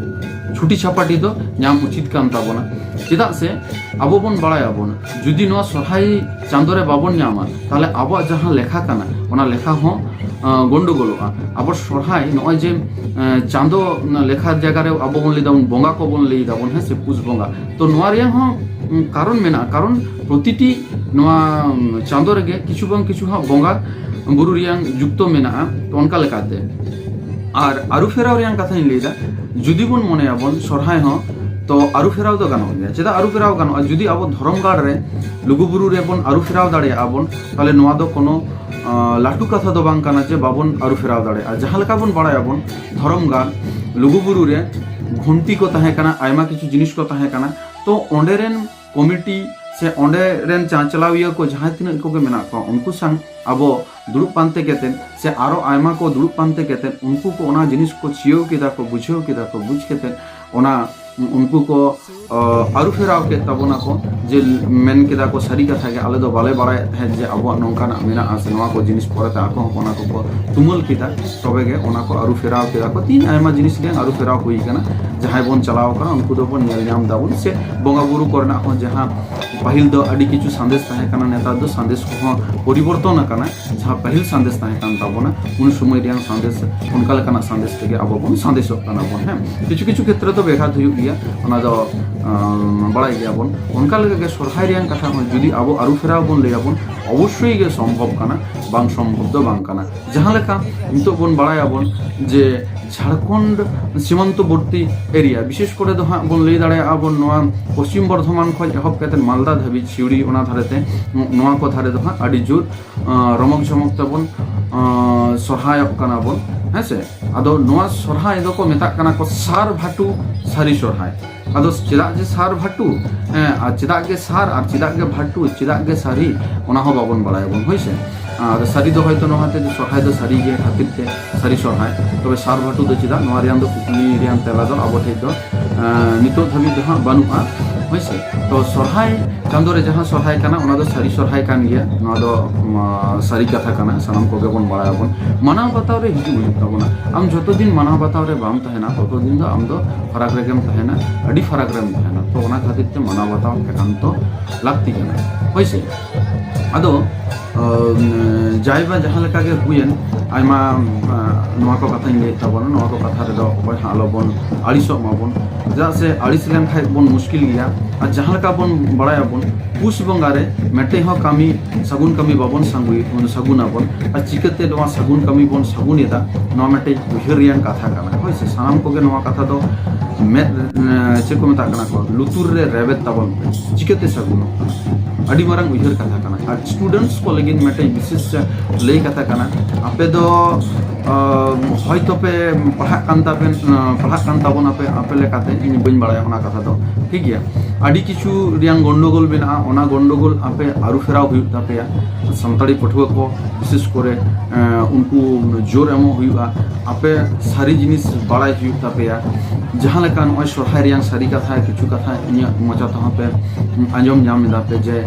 ᱪᱷᱩᱴᱤ ᱪᱷᱟᱯᱟᱴᱤ ᱫᱚ ᱧᱟᱢ ᱩᱪᱤᱛ ᱠᱟᱱ ᱛᱟᱵᱚᱱᱟ᱾ ᱪᱮᱫᱟᱜ ᱥᱮ ᱟᱵᱚ ᱵᱚᱱ ᱵᱟᱲᱟᱭᱟᱵᱚᱱ, ᱡᱩᱫᱤ ᱱᱚᱣᱟ ᱥᱚᱨᱦᱟᱭ ᱪᱟᱸᱫᱚ ᱨᱮ ᱵᱟᱵᱚᱱ ᱧᱟᱢᱟ, ᱛᱟᱦᱚᱞᱮ ᱟᱵᱚᱣᱟᱜ ᱡᱟᱦᱟᱸ ᱞᱮᱠᱷᱟ ᱠᱟᱱᱟ, ᱚᱱᱟ ᱞᱮᱠᱷᱟ ᱦᱚᱸ, ᱟᱸ, ᱜᱚᱱᱰᱚᱜᱳᱞᱚᱜᱼᱟ᱾ ᱟᱵᱚ ᱥᱚᱨᱦᱟᱭ ᱱᱚᱜᱼᱚᱭ ᱡᱮ, ᱟᱸ, ᱪᱟᱸᱫᱚ ᱞᱮᱠᱷᱟ ᱡᱟᱭᱜᱟ ᱨᱮ ᱟᱵᱚ ᱵᱚᱱ ᱞᱟᱹᱭ ᱫᱟᱵᱚᱱ, ᱵᱚᱸᱜᱟ ᱠᱚᱵᱚᱱ ᱞᱟᱹᱭ ᱫᱟᱵᱚᱱ, ᱦᱮᱸ ᱥᱮ, ᱯᱩᱥ ᱵᱚᱸᱜᱟ᱾ ᱛᱚ ᱱᱚᱣᱟ ᱨᱮᱭᱟᱜ ᱦᱚᱸ, ᱩᱸ, ᱠᱟᱨᱚᱱ ᱢᱮᱱᱟᱜᱼᱟ, ᱠᱟᱨᱚᱱ ᱯᱨᱚᱛᱤᱴᱤ ᱱᱚᱣᱟ, ᱩᱸ, ᱪᱟᱸᱫᱚ ᱨᱮᱜᱮ ᱠᱤᱪᱷᱩ ᱵᱟᱝ ᱠᱤᱪᱷᱩ ᱦᱟᱸᱜ ᱵᱚᱸᱜᱟ ᱵᱩᱨᱩ ᱨᱮᱭᱟᱜ ᱡᱩᱠᱛᱚ ᱢᱮᱱᱟᱜᱼᱟ᱾ ᱛᱚ ᱚᱱᱠᱟ ᱞᱮᱠᱟᱛᱮ ᱟᱨ ᱟᱹᱨᱩ ᱯᱷᱮᱨᱟᱣ ᱨᱮᱭᱟᱜ ᱠᱟᱛᱷᱟᱧ ᱞᱟᱹᱭᱫᱟ, ᱡᱩᱫᱤ ᱵᱚᱱ ᱢᱚᱱᱮᱭᱟᱵᱚᱱ ᱥᱚᱨᱦᱟᱭ ᱦᱚᱸ ᱛᱚ ᱟᱹᱨᱩ ᱯᱷᱮᱨᱟᱣ ᱫᱚ ᱜᱟᱱᱚᱜ ᱜᱮᱭᱟ᱾ ᱪᱮᱫᱟᱜ ᱟᱹᱨᱩ ᱯᱷᱮᱨᱟᱣ ᱜᱟᱱᱚᱜᱼᱟ? ᱡᱩᱫᱤ ᱟᱵᱚ ᱫᱷᱚᱨᱚᱢ ᱜᱟᱲ ᱨᱮ ᱞᱩᱜᱩᱵᱩᱨᱩ ᱨᱮᱵᱚᱱ ᱟᱹᱨᱩ ᱯᱷᱮᱨᱟᱣ ᱫᱟᱲᱮᱭᱟᱜᱼᱟ ᱵᱚᱱ, ᱛᱟᱦᱚᱞᱮ ᱱᱚᱣᱟ ᱫᱚ ᱠᱳᱱᱳ ᱟᱸ, ᱞᱟᱹᱴᱩ ᱠᱟᱛᱷᱟ ᱫᱚ ᱵᱟᱝ ᱠᱟᱱᱟ ᱡᱮ ᱵᱟᱵᱚᱱ ᱟᱹᱨᱩ ᱯᱷᱮᱨᱟᱣ ᱫᱟᱲᱮᱭᱟᱜᱼᱟ᱾ ᱡᱟᱦᱟᱸ ᱞᱮᱠᱟ ᱵᱚᱱ ᱵᱟᱲᱟᱭᱟᱵᱚᱱ, ᱫᱷᱚᱨᱚᱢ ᱜᱟᱲ ᱞᱩᱜᱩᱵᱩᱨᱩ ᱨᱮ ᱜᱷᱩᱱᱴᱤ ᱠᱚ ᱛᱟᱦᱮᱸ ᱠᱟᱱᱟ, ᱟᱭᱢᱟ ᱠᱤᱪᱷᱩ ᱡᱤᱱᱤᱥ ᱠᱚ ᱛᱟᱦᱮᱸ ᱠᱟᱱᱟ᱾ ᱛᱚ ᱚᱸᱰᱮ ᱨᱮᱱ ᱠᱚᱢᱤᱴᱤ ᱥᱮ ᱚᱸᱰᱮ ᱨᱮᱱ ᱪᱟᱪᱞᱟᱣᱤᱭᱟᱹ ᱠᱚ ᱡᱟᱦᱟᱸ ᱛᱤᱱᱟᱹᱜ ᱠᱚᱜᱮ ᱢᱮᱱᱟᱜ ᱠᱚᱣᱟ, ᱩᱱᱠᱩ ᱥᱟᱶ ᱟᱵᱚ ᱫᱩᱲᱩᱵ ᱯᱟᱱᱛᱮ ᱠᱟᱛᱮᱫ ᱥᱮ ᱟᱨᱚ ᱟᱭᱢᱟ ᱠᱚ ᱫᱩᱲᱩᱵ ᱯᱟᱱᱛᱮ ᱠᱟᱛᱮᱫ ᱩᱱᱠᱩ ᱠᱚ ᱚᱱᱟ ᱡᱤᱱᱤᱥ ᱠᱚ ᱪᱤᱭᱟᱹᱣ ᱠᱮᱫᱟ ᱠᱚ, ᱵᱩᱡᱷᱟᱹᱣ ᱠᱮᱫᱟ ᱠᱚ, ᱵᱩᱡᱽ ᱠᱟᱛᱮᱫ ᱚᱱᱟ ᱩᱱᱠᱩ ᱠᱚ, ᱟᱹᱨᱩ ᱯᱷᱮᱨᱟᱣ ᱠᱮᱫ ᱛᱟᱵᱚᱱᱟ ᱠᱚ, ᱡᱮ ᱢᱮᱱ ᱠᱮᱫᱟ ᱠᱚ, ᱥᱟᱹᱨᱤ ᱠᱟᱛᱷᱟ ᱜᱮ, ᱟᱞᱮ ᱫᱚ ᱵᱟᱞᱮ ᱵᱟᱲᱟᱭᱮᱫ ᱛᱟᱦᱮᱸᱫ ᱡᱮ ᱟᱵᱚᱣᱟᱜ ᱱᱚᱝᱠᱟᱱᱟᱜ ᱢᱮᱱᱟᱜᱼᱟ ᱥᱮ ᱱᱚᱣᱟ ᱠᱚ ᱡᱤᱱᱤᱥ᱾ ᱯᱚᱨᱮᱛᱮ ᱟᱠᱚ ᱦᱚᱸ ᱚᱱᱟ ᱠᱚᱠᱚ ᱛᱩᱢᱟᱹᱞ ᱠᱮᱫᱟ᱾ ᱛᱚᱵᱮ ᱜᱮ ᱚᱱᱟ ᱠᱚ ᱟᱹᱨᱩ ᱯᱷᱮᱨᱟᱣ ᱠᱮᱫᱟ ᱠᱚ᱾ ᱛᱤᱦᱤᱧ ᱟᱭᱢᱟ ᱡᱤᱱᱤᱥ ᱜᱮ ᱟᱹᱨᱩ ᱯᱷᱮᱨᱟᱣ ᱦᱩᱭ ᱠᱟᱱᱟ᱾ ᱡᱟᱦᱟᱸᱭ ᱵᱚᱱ ᱪᱟᱞᱟᱣ ᱠᱟᱱᱟ ᱩᱱᱠᱩ ᱫᱚᱵᱚᱱ ᱧᱮᱞ ᱧᱟᱢ ᱫᱟᱵᱚᱱ, ᱥᱮ ᱵᱚᱸᱜᱟ ᱵᱩᱨᱩ ᱠᱚᱨᱮᱱᱟᱜ ᱦᱚᱸ ᱡᱟᱦᱟᱸ ᱯᱟᱹᱦᱤᱞ ᱫᱚ ᱟᱹᱰᱤ ᱠᱤᱪᱷᱩ ᱥᱟᱸᱫᱮᱥ ᱛᱟᱦᱮᱸ ᱠᱟᱱᱟ, ᱱᱮᱛᱟᱨ ᱫᱚ ᱥᱟᱸᱫᱮᱥ ᱠᱚᱦᱚᱸ ᱯᱚᱨᱤᱵᱚᱨᱛᱚᱱ ᱟᱠᱟᱱᱟ᱾ ᱡᱟᱦᱟᱸ ᱯᱟᱹᱦᱤᱞ ᱥᱟᱸᱫᱮᱥ ᱛᱟᱦᱮᱸ ᱠᱟᱱ ᱛᱟᱵᱚᱱᱟ, ᱩᱱ ᱥᱚᱢᱚᱭ ᱨᱮᱭᱟᱜ ᱥᱟᱸᱫᱮᱥ, ᱚᱱᱠᱟ ᱞᱮᱠᱟᱱᱟᱜ ᱥᱟᱸᱫᱮᱥ ᱛᱮᱜᱮ ᱟᱵᱚ ᱵᱚᱱ ᱥᱟᱸᱫᱮᱥᱚᱜ ᱠᱟᱱᱟ ᱵᱚᱱ᱾ ᱦᱮᱸ, ᱠᱤᱪᱷᱩ ᱠᱤᱪᱷᱩ ᱠᱷᱮᱛᱨᱮ ᱫᱚ ᱵᱮᱜᱷᱟᱛ ᱦᱩᱭᱩᱜ ᱜᱮᱭᱟ, ᱚᱱᱟ ᱫᱚ ᱟᱸ, ᱵᱟᱲᱟᱭ ᱜᱮᱭᱟᱵᱚᱱ᱾ ᱚᱱᱠᱟ ᱞᱮᱠᱟᱜᱮ ᱥᱚᱨᱦᱟᱭ ᱨᱮᱭᱟᱜ ᱠᱟᱛᱷᱟ ᱦᱚᱸ ᱡᱩᱫᱤ ᱟᱵᱚ ᱟᱹᱨᱩ ᱯᱷᱮᱨᱟᱣ ᱵᱚᱱ ᱞᱟᱹᱭᱟᱵᱚᱱ, ᱚᱵᱚᱥᱥᱳᱭ ᱜᱮ ᱥᱚᱢᱵᱷᱚᱵ ᱠᱟᱱᱟ, ᱵᱟᱝ ᱥᱚᱢᱵᱷᱚᱵ ᱫᱚ ᱵᱟᱝ ᱠᱟᱱᱟ᱾ ᱡᱟᱦᱟᱸ ᱞᱮᱠᱟ ᱱᱤᱛᱚᱜ ᱵᱚᱱ ᱵᱟᱲᱟᱭᱟᱵᱚᱱ ᱡᱮ ᱡᱷᱟᱲᱠᱷᱚᱸᱰ ᱥᱤᱢᱟᱱᱛᱚᱵᱚᱨᱛᱤ ᱮᱨᱤᱭᱟ, ᱵᱤᱥᱮᱥ ᱠᱚᱨᱮ ᱫᱚ ᱦᱟᱸᱜ ᱵᱚᱱ ᱞᱟᱹᱭ ᱫᱟᱲᱮᱭᱟᱜᱼᱟ ᱵᱚᱱ ᱱᱚᱣᱟ ᱯᱚᱥᱪᱤᱢ ᱵᱚᱨᱫᱷᱚᱢᱟᱱ ᱠᱷᱚᱱ ᱮᱦᱚᱵ ᱠᱟᱛᱮ ᱢᱟᱞᱫᱟ ᱫᱷᱟᱹᱵᱤᱡ, ᱥᱤᱣᱲᱤ ᱚᱱᱟ ᱫᱷᱟᱨᱮᱛᱮ, ᱱᱚᱣᱟ ᱠᱚ ᱫᱷᱟᱨᱮ ᱫᱚ ᱦᱟᱸᱜ ᱟᱹᱰᱤ ᱡᱳᱨ ᱟᱸ, ᱨᱚᱢᱚᱠ ᱡᱷᱚᱢᱚᱠ ᱛᱮᱵᱚᱱ, ᱟᱸ, ᱥᱚᱨᱦᱟᱭᱚᱜ ᱠᱟᱱᱟ ᱵᱚᱱ, ᱦᱮᱸ ᱥᱮ? ᱟᱫᱚ ᱱᱚᱣᱟ ᱥᱚᱨᱦᱟᱭ ᱫᱚᱠᱚ ᱢᱮᱛᱟᱜ ᱠᱟᱱᱟ ᱠᱚ ᱥᱟᱨ ᱵᱷᱟᱴᱩ ᱥᱟᱹᱨᱤ ᱥᱚᱨᱦᱟᱭ᱾ ᱟᱫᱚ ᱪᱮᱫᱟᱜ ᱡᱮ ᱥᱟᱨ ᱵᱷᱟᱴᱩ, ᱦᱮᱸ, ᱟᱨ ᱪᱮᱫᱟᱜ ᱜᱮ ᱥᱟᱨ, ᱟᱨ ᱪᱮᱫᱟᱜ ᱜᱮ ᱵᱷᱟᱴᱩ, ᱪᱮᱫᱟᱜ ᱜᱮ ᱥᱟᱹᱨᱤ, ᱚᱱᱟ ᱦᱚᱸ ᱵᱟᱵᱚᱱ ᱵᱟᱲᱟᱭᱟᱵᱚᱱ, ᱦᱳᱭ ᱥᱮ? ᱟᱨ ᱥᱟᱹᱨᱤ ᱫᱚ ᱦᱚᱭᱛᱚ ᱱᱚᱣᱟ ᱛᱮ ᱥᱚᱨᱦᱟᱭ ᱫᱚ ᱥᱟᱹᱨᱤ ᱜᱮ ᱠᱷᱟᱹᱛᱤᱨ ᱛᱮ ᱥᱟᱹᱨᱤ ᱥᱚᱨᱦᱟᱭ, ᱛᱚᱵᱮ ᱥᱟᱨ ᱵᱷᱟᱴᱩ ᱫᱚ ᱪᱮᱫᱟᱜ? ᱱᱚᱣᱟ ᱨᱮᱭᱟᱜ ᱫᱚ ᱠᱩᱠᱞᱤ ᱨᱮᱭᱟᱜ ᱛᱮᱞᱟ ᱫᱚ ᱟᱵᱚ ᱴᱷᱮᱱ ᱫᱚ, ᱟᱸ, ᱱᱤᱛᱚᱜ ᱫᱷᱟᱹᱵᱤᱡ ᱫᱚ ᱦᱟᱸᱜ ᱵᱟᱹᱱᱩᱜᱼᱟ, ᱦᱳᱭ ᱥᱮ? ᱛᱚ ᱥᱚᱨᱦᱟᱭ ᱪᱟᱸᱫᱳ ᱨᱮ ᱡᱟᱦᱟᱸ ᱥᱚᱨᱦᱟᱭ ᱠᱟᱱᱟ, ᱚᱱᱟ ᱫᱚ ᱥᱟᱹᱨᱤ ᱥᱚᱨᱦᱟᱭ ᱠᱟᱱ ᱜᱮᱭᱟ᱾ ᱱᱚᱣᱟ ᱫᱚ, ᱩᱢ, ᱥᱟᱹᱨᱤ ᱠᱟᱛᱷᱟ ᱠᱟᱱᱟ, ᱥᱟᱱᱟᱢ ᱠᱚᱜᱮ ᱵᱚᱱ ᱵᱟᱲᱟᱭᱟᱵᱚᱱ᱾ ᱢᱟᱱᱟᱣ ᱵᱟᱛᱟᱣ ᱨᱮ ᱦᱤᱡᱩᱜ ᱦᱩᱭᱩᱜ ᱛᱟᱵᱚᱱᱟ᱾ ᱟᱢ ᱡᱚᱛᱚ ᱫᱤᱱ ᱢᱟᱱᱟᱣ ᱵᱟᱛᱟᱣ ᱨᱮ ᱵᱟᱢ ᱛᱟᱦᱮᱱᱟ, ᱛᱚᱛᱚ ᱫᱤᱱ ᱫᱚ ᱟᱢ ᱫᱚ ᱯᱷᱟᱨᱟᱠ ᱨᱮᱜᱮᱢ ᱛᱟᱦᱮᱱᱟ, ᱟᱹᱰᱤ ᱯᱷᱟᱨᱟᱠ ᱨᱮᱢ ᱛᱟᱦᱮᱱᱟ᱾ ᱛᱚ ᱚᱱᱟ ᱠᱷᱟᱹᱛᱤᱨ ᱛᱮ ᱢᱟᱱᱟᱣ ᱵᱟᱛᱟᱣ ᱮᱠᱟᱱᱛᱚ ᱞᱟᱹᱠᱛᱤ ᱠᱟᱱᱟ, ᱦᱳᱭ ᱥᱮ? ᱟᱫᱚ, ᱟᱸ, ᱡᱟᱭ ᱵᱟ ᱡᱟᱦᱟᱸ ᱞᱮᱠᱟ ᱜᱮ ᱦᱩᱭᱮᱱ, ᱟᱭᱢᱟ, ᱟᱸ, ᱱᱚᱣᱟ ᱠᱚ ᱠᱟᱛᱷᱟᱧ ᱞᱟᱹᱭᱮᱫ ᱛᱟᱵᱚᱱᱟ, ᱱᱚᱣᱟ ᱠᱚ ᱠᱟᱛᱷᱟ ᱨᱮᱫᱚ ᱚᱠᱚᱭ ᱦᱚᱸ ᱟᱞᱚᱵᱚᱱ ᱟᱹᱲᱤᱥᱚᱜ ᱢᱟᱵᱚᱱ, ᱪᱮᱫᱟᱜ ᱥᱮ ᱟᱹᱲᱤᱥ ᱞᱮᱱᱠᱷᱟᱡ ᱵᱚᱱ ᱢᱩᱥᱠᱤᱞ ᱜᱮᱭᱟ᱾ ᱟᱨ ᱡᱟᱦᱟᱸ ᱞᱮᱠᱟ ᱵᱚᱱ ᱵᱟᱲᱟᱭᱟᱵᱚᱱ, ᱯᱩᱥ ᱵᱚᱸᱜᱟ ᱨᱮ ᱢᱤᱫᱴᱮᱡ ᱦᱚᱸ ᱠᱟᱹᱢᱤ, ᱥᱟᱹᱜᱩᱱ ᱠᱟᱹᱢᱤ ᱵᱟᱵᱚᱱ ᱥᱟᱹᱜᱩᱭ-, ᱥᱟᱹᱜᱩᱱᱟᱵᱚᱱ᱾ ᱟᱨ ᱪᱤᱠᱟᱹᱛᱮ ᱱᱚᱣᱟ ᱥᱟᱹᱜᱩᱱ ᱠᱟᱹᱢᱤ ᱵᱚᱱ ᱥᱟᱹᱜᱩᱱ ᱮᱫᱟ, ᱱᱚᱣᱟ ᱢᱤᱫᱴᱮᱡ ᱩᱭᱦᱟᱹᱨ ᱨᱮᱭᱟᱜ ᱠᱟᱛᱷᱟ ᱠᱟᱱᱟ, ᱦᱳᱭ ᱥᱮ? ᱥᱟᱱᱟᱢ ᱠᱚᱜᱮ ᱱᱚᱣᱟ ᱠᱟᱛᱷᱟ ᱫᱚ ᱢᱮᱫ, ᱮᱸ, ᱪᱮᱫ ᱠᱚ ᱢᱮᱛᱟᱜ ᱠᱟᱱᱟ ᱠᱚ, ᱞᱩᱛᱩᱨ ᱨᱮ ᱨᱮᱵᱮᱫ ᱛᱟᱵᱚᱱ ᱯᱮ, ᱪᱤᱠᱟᱹᱛᱮ ᱥᱟᱹᱜᱩᱱᱚᱜ ᱠᱟᱱᱟ? ᱟᱹᱰᱤ ᱢᱟᱨᱟᱝ ᱩᱭᱦᱟᱹᱨ ᱠᱟᱛᱷᱟ ᱠᱟᱱᱟ᱾ ᱟᱨ ᱥᱴᱩᱰᱮᱱᱴᱥ ᱠᱚ ᱞᱟᱹᱜᱤᱫ ᱢᱤᱫᱴᱮᱡ ᱵᱤᱥᱮᱥ ᱞᱟᱹᱭ ᱠᱟᱛᱷᱟ ᱠᱟᱱᱟ, ᱟᱯᱮ ᱫᱚ, ᱟᱸ, ᱦᱚᱭᱛᱚ ᱯᱮ ᱯᱟᱲᱦᱟᱜ ᱠᱟᱱ ᱛᱟᱵᱮᱱ, ᱟᱸ, ᱯᱟᱲᱦᱟᱜ ᱠᱟᱱ ᱛᱟᱵᱚᱱᱟᱯᱮ ᱟᱯᱮ ᱞᱮᱠᱟᱛᱮ, ᱤᱧ ᱵᱟᱹᱧ ᱵᱟᱲᱟᱭᱟ ᱚᱱᱟ ᱠᱟᱛᱷᱟ ᱫᱚ, ᱴᱷᱤᱠ ᱜᱮᱭᱟ? ᱟᱹᱰᱤ ᱠᱤᱪᱷᱩ ᱨᱮᱭᱟᱝ ᱜᱚᱱᱰᱚᱜᱳᱞ ᱢᱮᱱᱟᱜᱼᱟ, ᱚᱱᱟ ᱜᱚᱱᱰᱚᱜᱳᱞ ᱟᱯᱮ ᱟᱹᱨᱩ ᱯᱷᱮᱨᱟᱣ ᱦᱩᱭᱩᱜ ᱛᱟᱯᱮᱭᱟ᱾ ᱥᱟᱱᱛᱟᱲᱤ ᱯᱟᱹᱴᱷᱩᱣᱟᱹ ᱠᱚ ᱵᱤᱥᱮᱥ ᱠᱚᱨᱮ, ᱮᱸ, ᱩᱱᱠᱩ ᱡᱳᱨ ᱮᱢᱚᱜ ᱦᱩᱭᱩᱜᱼᱟ᱾ ᱟᱯᱮ ᱥᱟᱹᱨᱤ ᱡᱤᱱᱤᱥ ᱵᱟᱲᱟᱭ ᱦᱩᱭᱩᱜ ᱛᱟᱯᱮᱭᱟ᱾ ᱡᱟᱦᱟᱸ ᱞᱮᱠᱟ ᱱᱚᱜᱼᱚᱭ ᱥᱚᱨᱦᱟᱭ ᱨᱮᱭᱟᱝ ᱥᱟᱹᱨᱤ ᱠᱟᱛᱷᱟ, ᱠᱤᱪᱷᱩ ᱠᱟᱛᱷᱟ ᱤᱧᱟᱹᱜ ᱢᱚᱪᱟ ᱛᱮᱦᱚᱸ ᱯᱮ ᱟᱸᱡᱚᱢ ᱧᱟᱢ ᱮᱫᱟ ᱯᱮ ᱡᱮ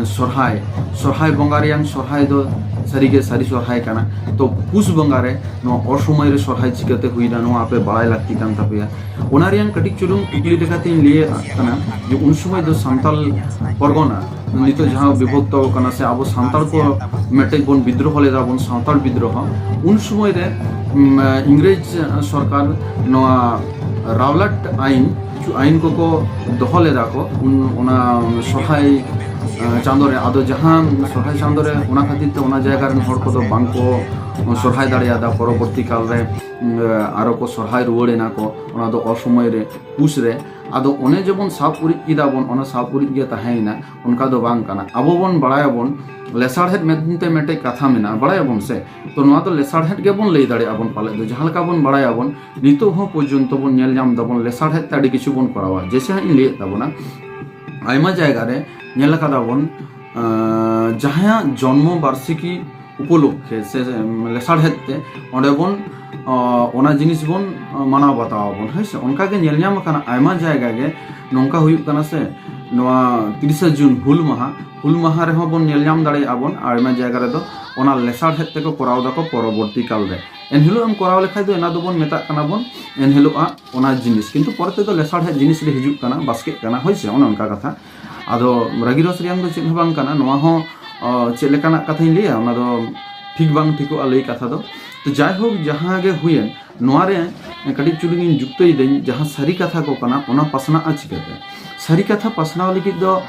ᱥᱚᱨᱦᱟᱭ, ᱥᱚᱨᱦᱟᱭ ᱵᱚᱸᱜᱟ ᱨᱮᱭᱟᱝ ᱥᱚᱨᱦᱟᱭ ᱫᱚ ᱥᱟᱹᱨᱤᱜᱮ ᱥᱟᱹᱨᱤ ᱥᱚᱨᱦᱟᱭ ᱠᱟᱱᱟ᱾ ᱛᱚ ᱯᱩᱥ ᱵᱚᱸᱜᱟ ᱨᱮ ᱱᱚᱣᱟ ᱚᱥᱚᱢᱚᱭ ᱨᱮ ᱥᱚᱨᱦᱟᱭ ᱪᱤᱠᱟᱹᱛᱮ ᱦᱩᱭᱱᱟ, ᱱᱚᱣᱟ ᱟᱯᱮ ᱵᱟᱲᱟᱭ ᱞᱟᱹᱠᱛᱤ ᱠᱟᱱ ᱛᱟᱯᱮᱭᱟ᱾ ᱚᱱᱟ ᱨᱮᱭᱟᱝ ᱠᱟᱹᱴᱤᱡ ᱪᱩᱞᱩᱝ ᱠᱩᱠᱞᱤ ᱞᱮᱠᱟᱛᱮᱧ ᱞᱟᱹᱭᱮᱫ ᱠᱟᱱᱟ ᱡᱮ ᱩᱱ ᱥᱚᱢᱚᱭ ᱫᱚ ᱥᱟᱱᱛᱟᱞ ᱯᱚᱨᱜᱚᱱᱟ, ᱱᱤᱛᱚᱜ ᱡᱟᱦᱟᱸ ᱵᱤᱵᱷᱚᱠᱛᱚ ᱠᱟᱱᱟ, ᱥᱮ ᱟᱵᱚ ᱥᱟᱱᱛᱟᱲ ᱠᱚ ᱢᱤᱫᱴᱮᱡ ᱵᱚᱱ ᱵᱤᱫᱽᱨᱳᱦᱚ ᱞᱮᱫᱟ ᱵᱚᱱ, ᱥᱟᱱᱛᱟᱲ ᱵᱤᱫᱽᱨᱳᱦᱚ, ᱩᱱ ᱥᱚᱢᱚᱭ ᱨᱮ, ᱩᱢ, ᱤᱝᱨᱮᱡᱽ ᱥᱚᱨᱠᱟᱨ ᱱᱚᱣᱟ ᱨᱟᱣᱞᱟᱴ ᱟᱭᱤᱱ, ᱠᱤᱪᱷᱩ ᱟᱭᱤᱱ ᱠᱚᱠᱚ ᱫᱚᱦᱚ ᱞᱮᱫᱟ ᱠᱚ ᱩᱱ, ᱚᱱᱟ ᱥᱚᱨᱦᱟᱭ, ᱮ, ᱪᱟᱸᱫᱳ ᱨᱮ᱾ ᱟᱫᱚ ᱡᱟᱦᱟᱸ ᱥᱚᱨᱦᱟᱭ ᱪᱟᱸᱫᱳ ᱨᱮ, ᱚᱱᱟ ᱠᱷᱟᱹᱛᱤᱨ ᱛᱮ ᱚᱱᱟ ᱡᱟᱭᱜᱟ ᱨᱮᱱ ᱦᱚᱲ ᱠᱚᱫᱚ ᱵᱟᱝ ᱠᱚ ᱥᱚᱨᱦᱟᱭ ᱫᱟᱲᱮᱭᱟᱫᱟ᱾ ᱯᱚᱨᱚᱵᱚᱨᱛᱤ ᱠᱟᱞ ᱨᱮ, ᱩᱢ, ᱟᱨᱚ ᱠᱚ ᱥᱚᱨᱦᱟᱭ ᱨᱩᱣᱟᱹᱲ ᱮᱱᱟ ᱠᱚ, ᱚᱱᱟ ᱫᱚ ᱚᱥᱚᱢᱚᱭ ᱨᱮ, ᱯᱩᱥ ᱨᱮ᱾ ᱟᱫᱚ ᱚᱱᱮ ᱡᱮᱵᱚᱱ ᱥᱟᱵ ᱩᱨᱤᱡ ᱠᱮᱫᱟ ᱵᱚᱱ, ᱚᱱᱟ ᱥᱟᱵ ᱩᱨᱤᱡ ᱜᱮ ᱛᱟᱦᱮᱸᱭᱮᱱᱟ, ᱚᱱᱠᱟ ᱫᱚ ᱵᱟᱝ ᱠᱟᱱᱟ᱾ ᱟᱵᱚ ᱵᱚᱱ ᱵᱟᱲᱟᱭᱟᱵᱚᱱ, ᱞᱮᱥᱟᱲᱦᱮᱫ ᱢᱮᱱᱛᱮ ᱢᱤᱫᱴᱮᱡ ᱠᱟᱛᱷᱟ ᱢᱮᱱᱟᱜᱼᱟ, ᱵᱟᱲᱟᱭᱟᱵᱚᱱ ᱥᱮ? ᱛᱚ ᱱᱚᱣᱟ ᱫᱚ ᱞᱮᱥᱟᱲᱦᱮᱫ ᱜᱮᱵᱚᱱ ᱞᱟᱹᱭ ᱫᱟᱲᱮᱭᱟᱜᱼᱟ ᱵᱚᱱ ᱯᱟᱞᱮᱫ ᱫᱚ, ᱡᱟᱦᱟᱸ ᱞᱮᱠᱟ ᱵᱚᱱ ᱵᱟᱲᱟᱭᱟᱵᱚᱱ, ᱱᱤᱛᱚᱜ ᱦᱚᱸ ᱯᱚᱨᱡᱚᱱᱛᱚ ᱵᱚᱱ ᱧᱮᱞ ᱧᱟᱢ ᱫᱟᱵᱚᱱ, ᱞᱮᱥᱟᱲᱦᱮᱫ ᱛᱮ ᱟᱹᱰᱤ ᱠᱤᱪᱷᱩ ᱵᱚᱱ ᱠᱚᱨᱟᱣᱟ᱾ ᱡᱮᱭᱥᱮ ᱦᱟᱸᱜ ᱤᱧ ᱞᱟᱹᱭᱮᱫ ᱛᱟᱵᱚᱱᱟ, ᱟᱭᱢᱟ ᱡᱟᱭᱜᱟ ᱨᱮ ᱧᱮᱞ ᱟᱠᱟᱫᱟ ᱵᱚᱱ, ᱟᱸ, ᱡᱟᱦᱟᱸᱭᱟᱜ ᱡᱚᱱᱢᱚ ᱵᱟᱨᱥᱤᱠᱤ ᱩᱯᱚᱞᱚᱠᱠᱷᱮ ᱥᱮ, ᱮᱢ, ᱞᱮᱥᱟᱲᱦᱮᱫ ᱛᱮ ᱚᱸᱰᱮ ᱵᱚᱱ, ᱟᱸ, ᱚᱱᱟ ᱡᱤᱱᱤᱥ ᱵᱚᱱ, ᱟᱸ, ᱢᱟᱱᱟᱣ ᱵᱟᱛᱟᱣ ᱟᱵᱚᱱ, ᱦᱳᱭ ᱥᱮ? ᱚᱱᱠᱟ ᱜᱮ ᱧᱮᱞ ᱧᱟᱢ ᱟᱠᱟᱱᱟ ᱟᱭᱢᱟ ᱡᱟᱭᱜᱟ ᱜᱮ ᱱᱚᱝᱠᱟ ᱦᱩᱭᱩᱜ ᱠᱟᱱᱟ ᱥᱮ, ᱱᱚᱣᱟ ᱛᱤᱨᱤᱥᱟ ᱡᱩᱱ ᱦᱩᱞ ᱢᱟᱦᱟ, ᱦᱩᱞ ᱢᱟᱦᱟ ᱨᱮᱦᱚᱸ ᱵᱚᱱ ᱧᱮᱞ ᱧᱟᱢ ᱫᱟᱲᱮᱭᱟᱜᱼᱟ ᱵᱚᱱ ᱟᱭᱢᱟ ᱡᱟᱭᱜᱟ ᱨᱮᱫᱚ ᱚᱱᱟ ᱞᱮᱥᱟᱲᱦᱮᱫ ᱛᱮᱠᱚ ᱠᱚᱨᱟᱣ ᱫᱟᱠᱚ ᱯᱚᱨᱚᱵᱚᱨᱛᱤ ᱠᱟᱞ ᱨᱮ᱾ ᱮᱱᱦᱤᱞᱳᱜ ᱮᱢ ᱠᱚᱨᱟᱣ ᱞᱮᱠᱷᱟᱡ ᱫᱚ ᱚᱱᱟ ᱫᱚᱵᱚᱱ ᱢᱮᱛᱟᱜ ᱠᱟᱱᱟ ᱵᱚᱱ ᱮᱱᱦᱤᱞᱳᱜ ᱟᱜ ᱚᱱᱟ ᱡᱤᱱᱤᱥ, ᱠᱤᱱᱛᱩ ᱯᱚᱨᱮ ᱛᱮᱫᱚ ᱞᱮᱥᱟᱲᱦᱮᱫ ᱡᱤᱱᱤᱥ ᱨᱮ ᱦᱤᱡᱩᱜ ᱠᱟᱱᱟ, ᱵᱟᱥᱠᱮᱜ ᱠᱟᱱᱟ, ᱦᱳᱭ ᱥᱮ? ᱚᱱᱮ ᱚᱱᱠᱟ ᱠᱟᱛᱷᱟ᱾ ᱟᱫᱚ ᱨᱟᱹᱜᱤ ᱨᱚᱥ ᱨᱮᱭᱟᱝ ᱫᱚ ᱪᱮᱫ ᱦᱚᱸ ᱵᱟᱝ ᱠᱟᱱᱟ᱾ ᱱᱚᱣᱟ ᱦᱚᱸ, ᱚ, ᱪᱮᱫ ᱞᱮᱠᱟᱱᱟᱜ ᱠᱟᱛᱷᱟᱧ ᱞᱟᱹᱭᱟ, ᱚᱱᱟ ᱫᱚ ᱴᱷᱤᱠ ᱵᱟᱝ ᱴᱷᱤᱠᱚᱜᱼᱟ ᱞᱟᱹᱭ ᱠᱟᱛᱷᱟ ᱫᱚ᱾ ᱛᱚ ᱡᱟᱭᱦᱳᱠ, ᱡᱟᱦᱟᱸ ᱜᱮ ᱦᱩᱭᱮᱱ, ᱱᱚᱣᱟ ᱨᱮ ᱠᱟᱹᱴᱤᱡ ᱪᱩᱞᱩᱝ ᱤᱧ ᱡᱩᱠᱛᱚᱭᱮᱫᱟᱹᱧ, ᱡᱟᱦᱟᱸ ᱥᱟᱹᱨᱤ ᱠᱟᱛᱷᱟ ᱠᱚ ᱠᱟᱱᱟ, ᱚᱱᱟ ᱯᱟᱥᱱᱟᱜᱼᱟ ᱪᱤᱠᱟᱹᱛᱮ? ᱥᱟᱹᱨᱤ ᱠᱟᱛᱷᱟ ᱯᱟᱥᱱᱟᱣ ᱞᱟᱹᱜᱤᱫ ᱫᱚ,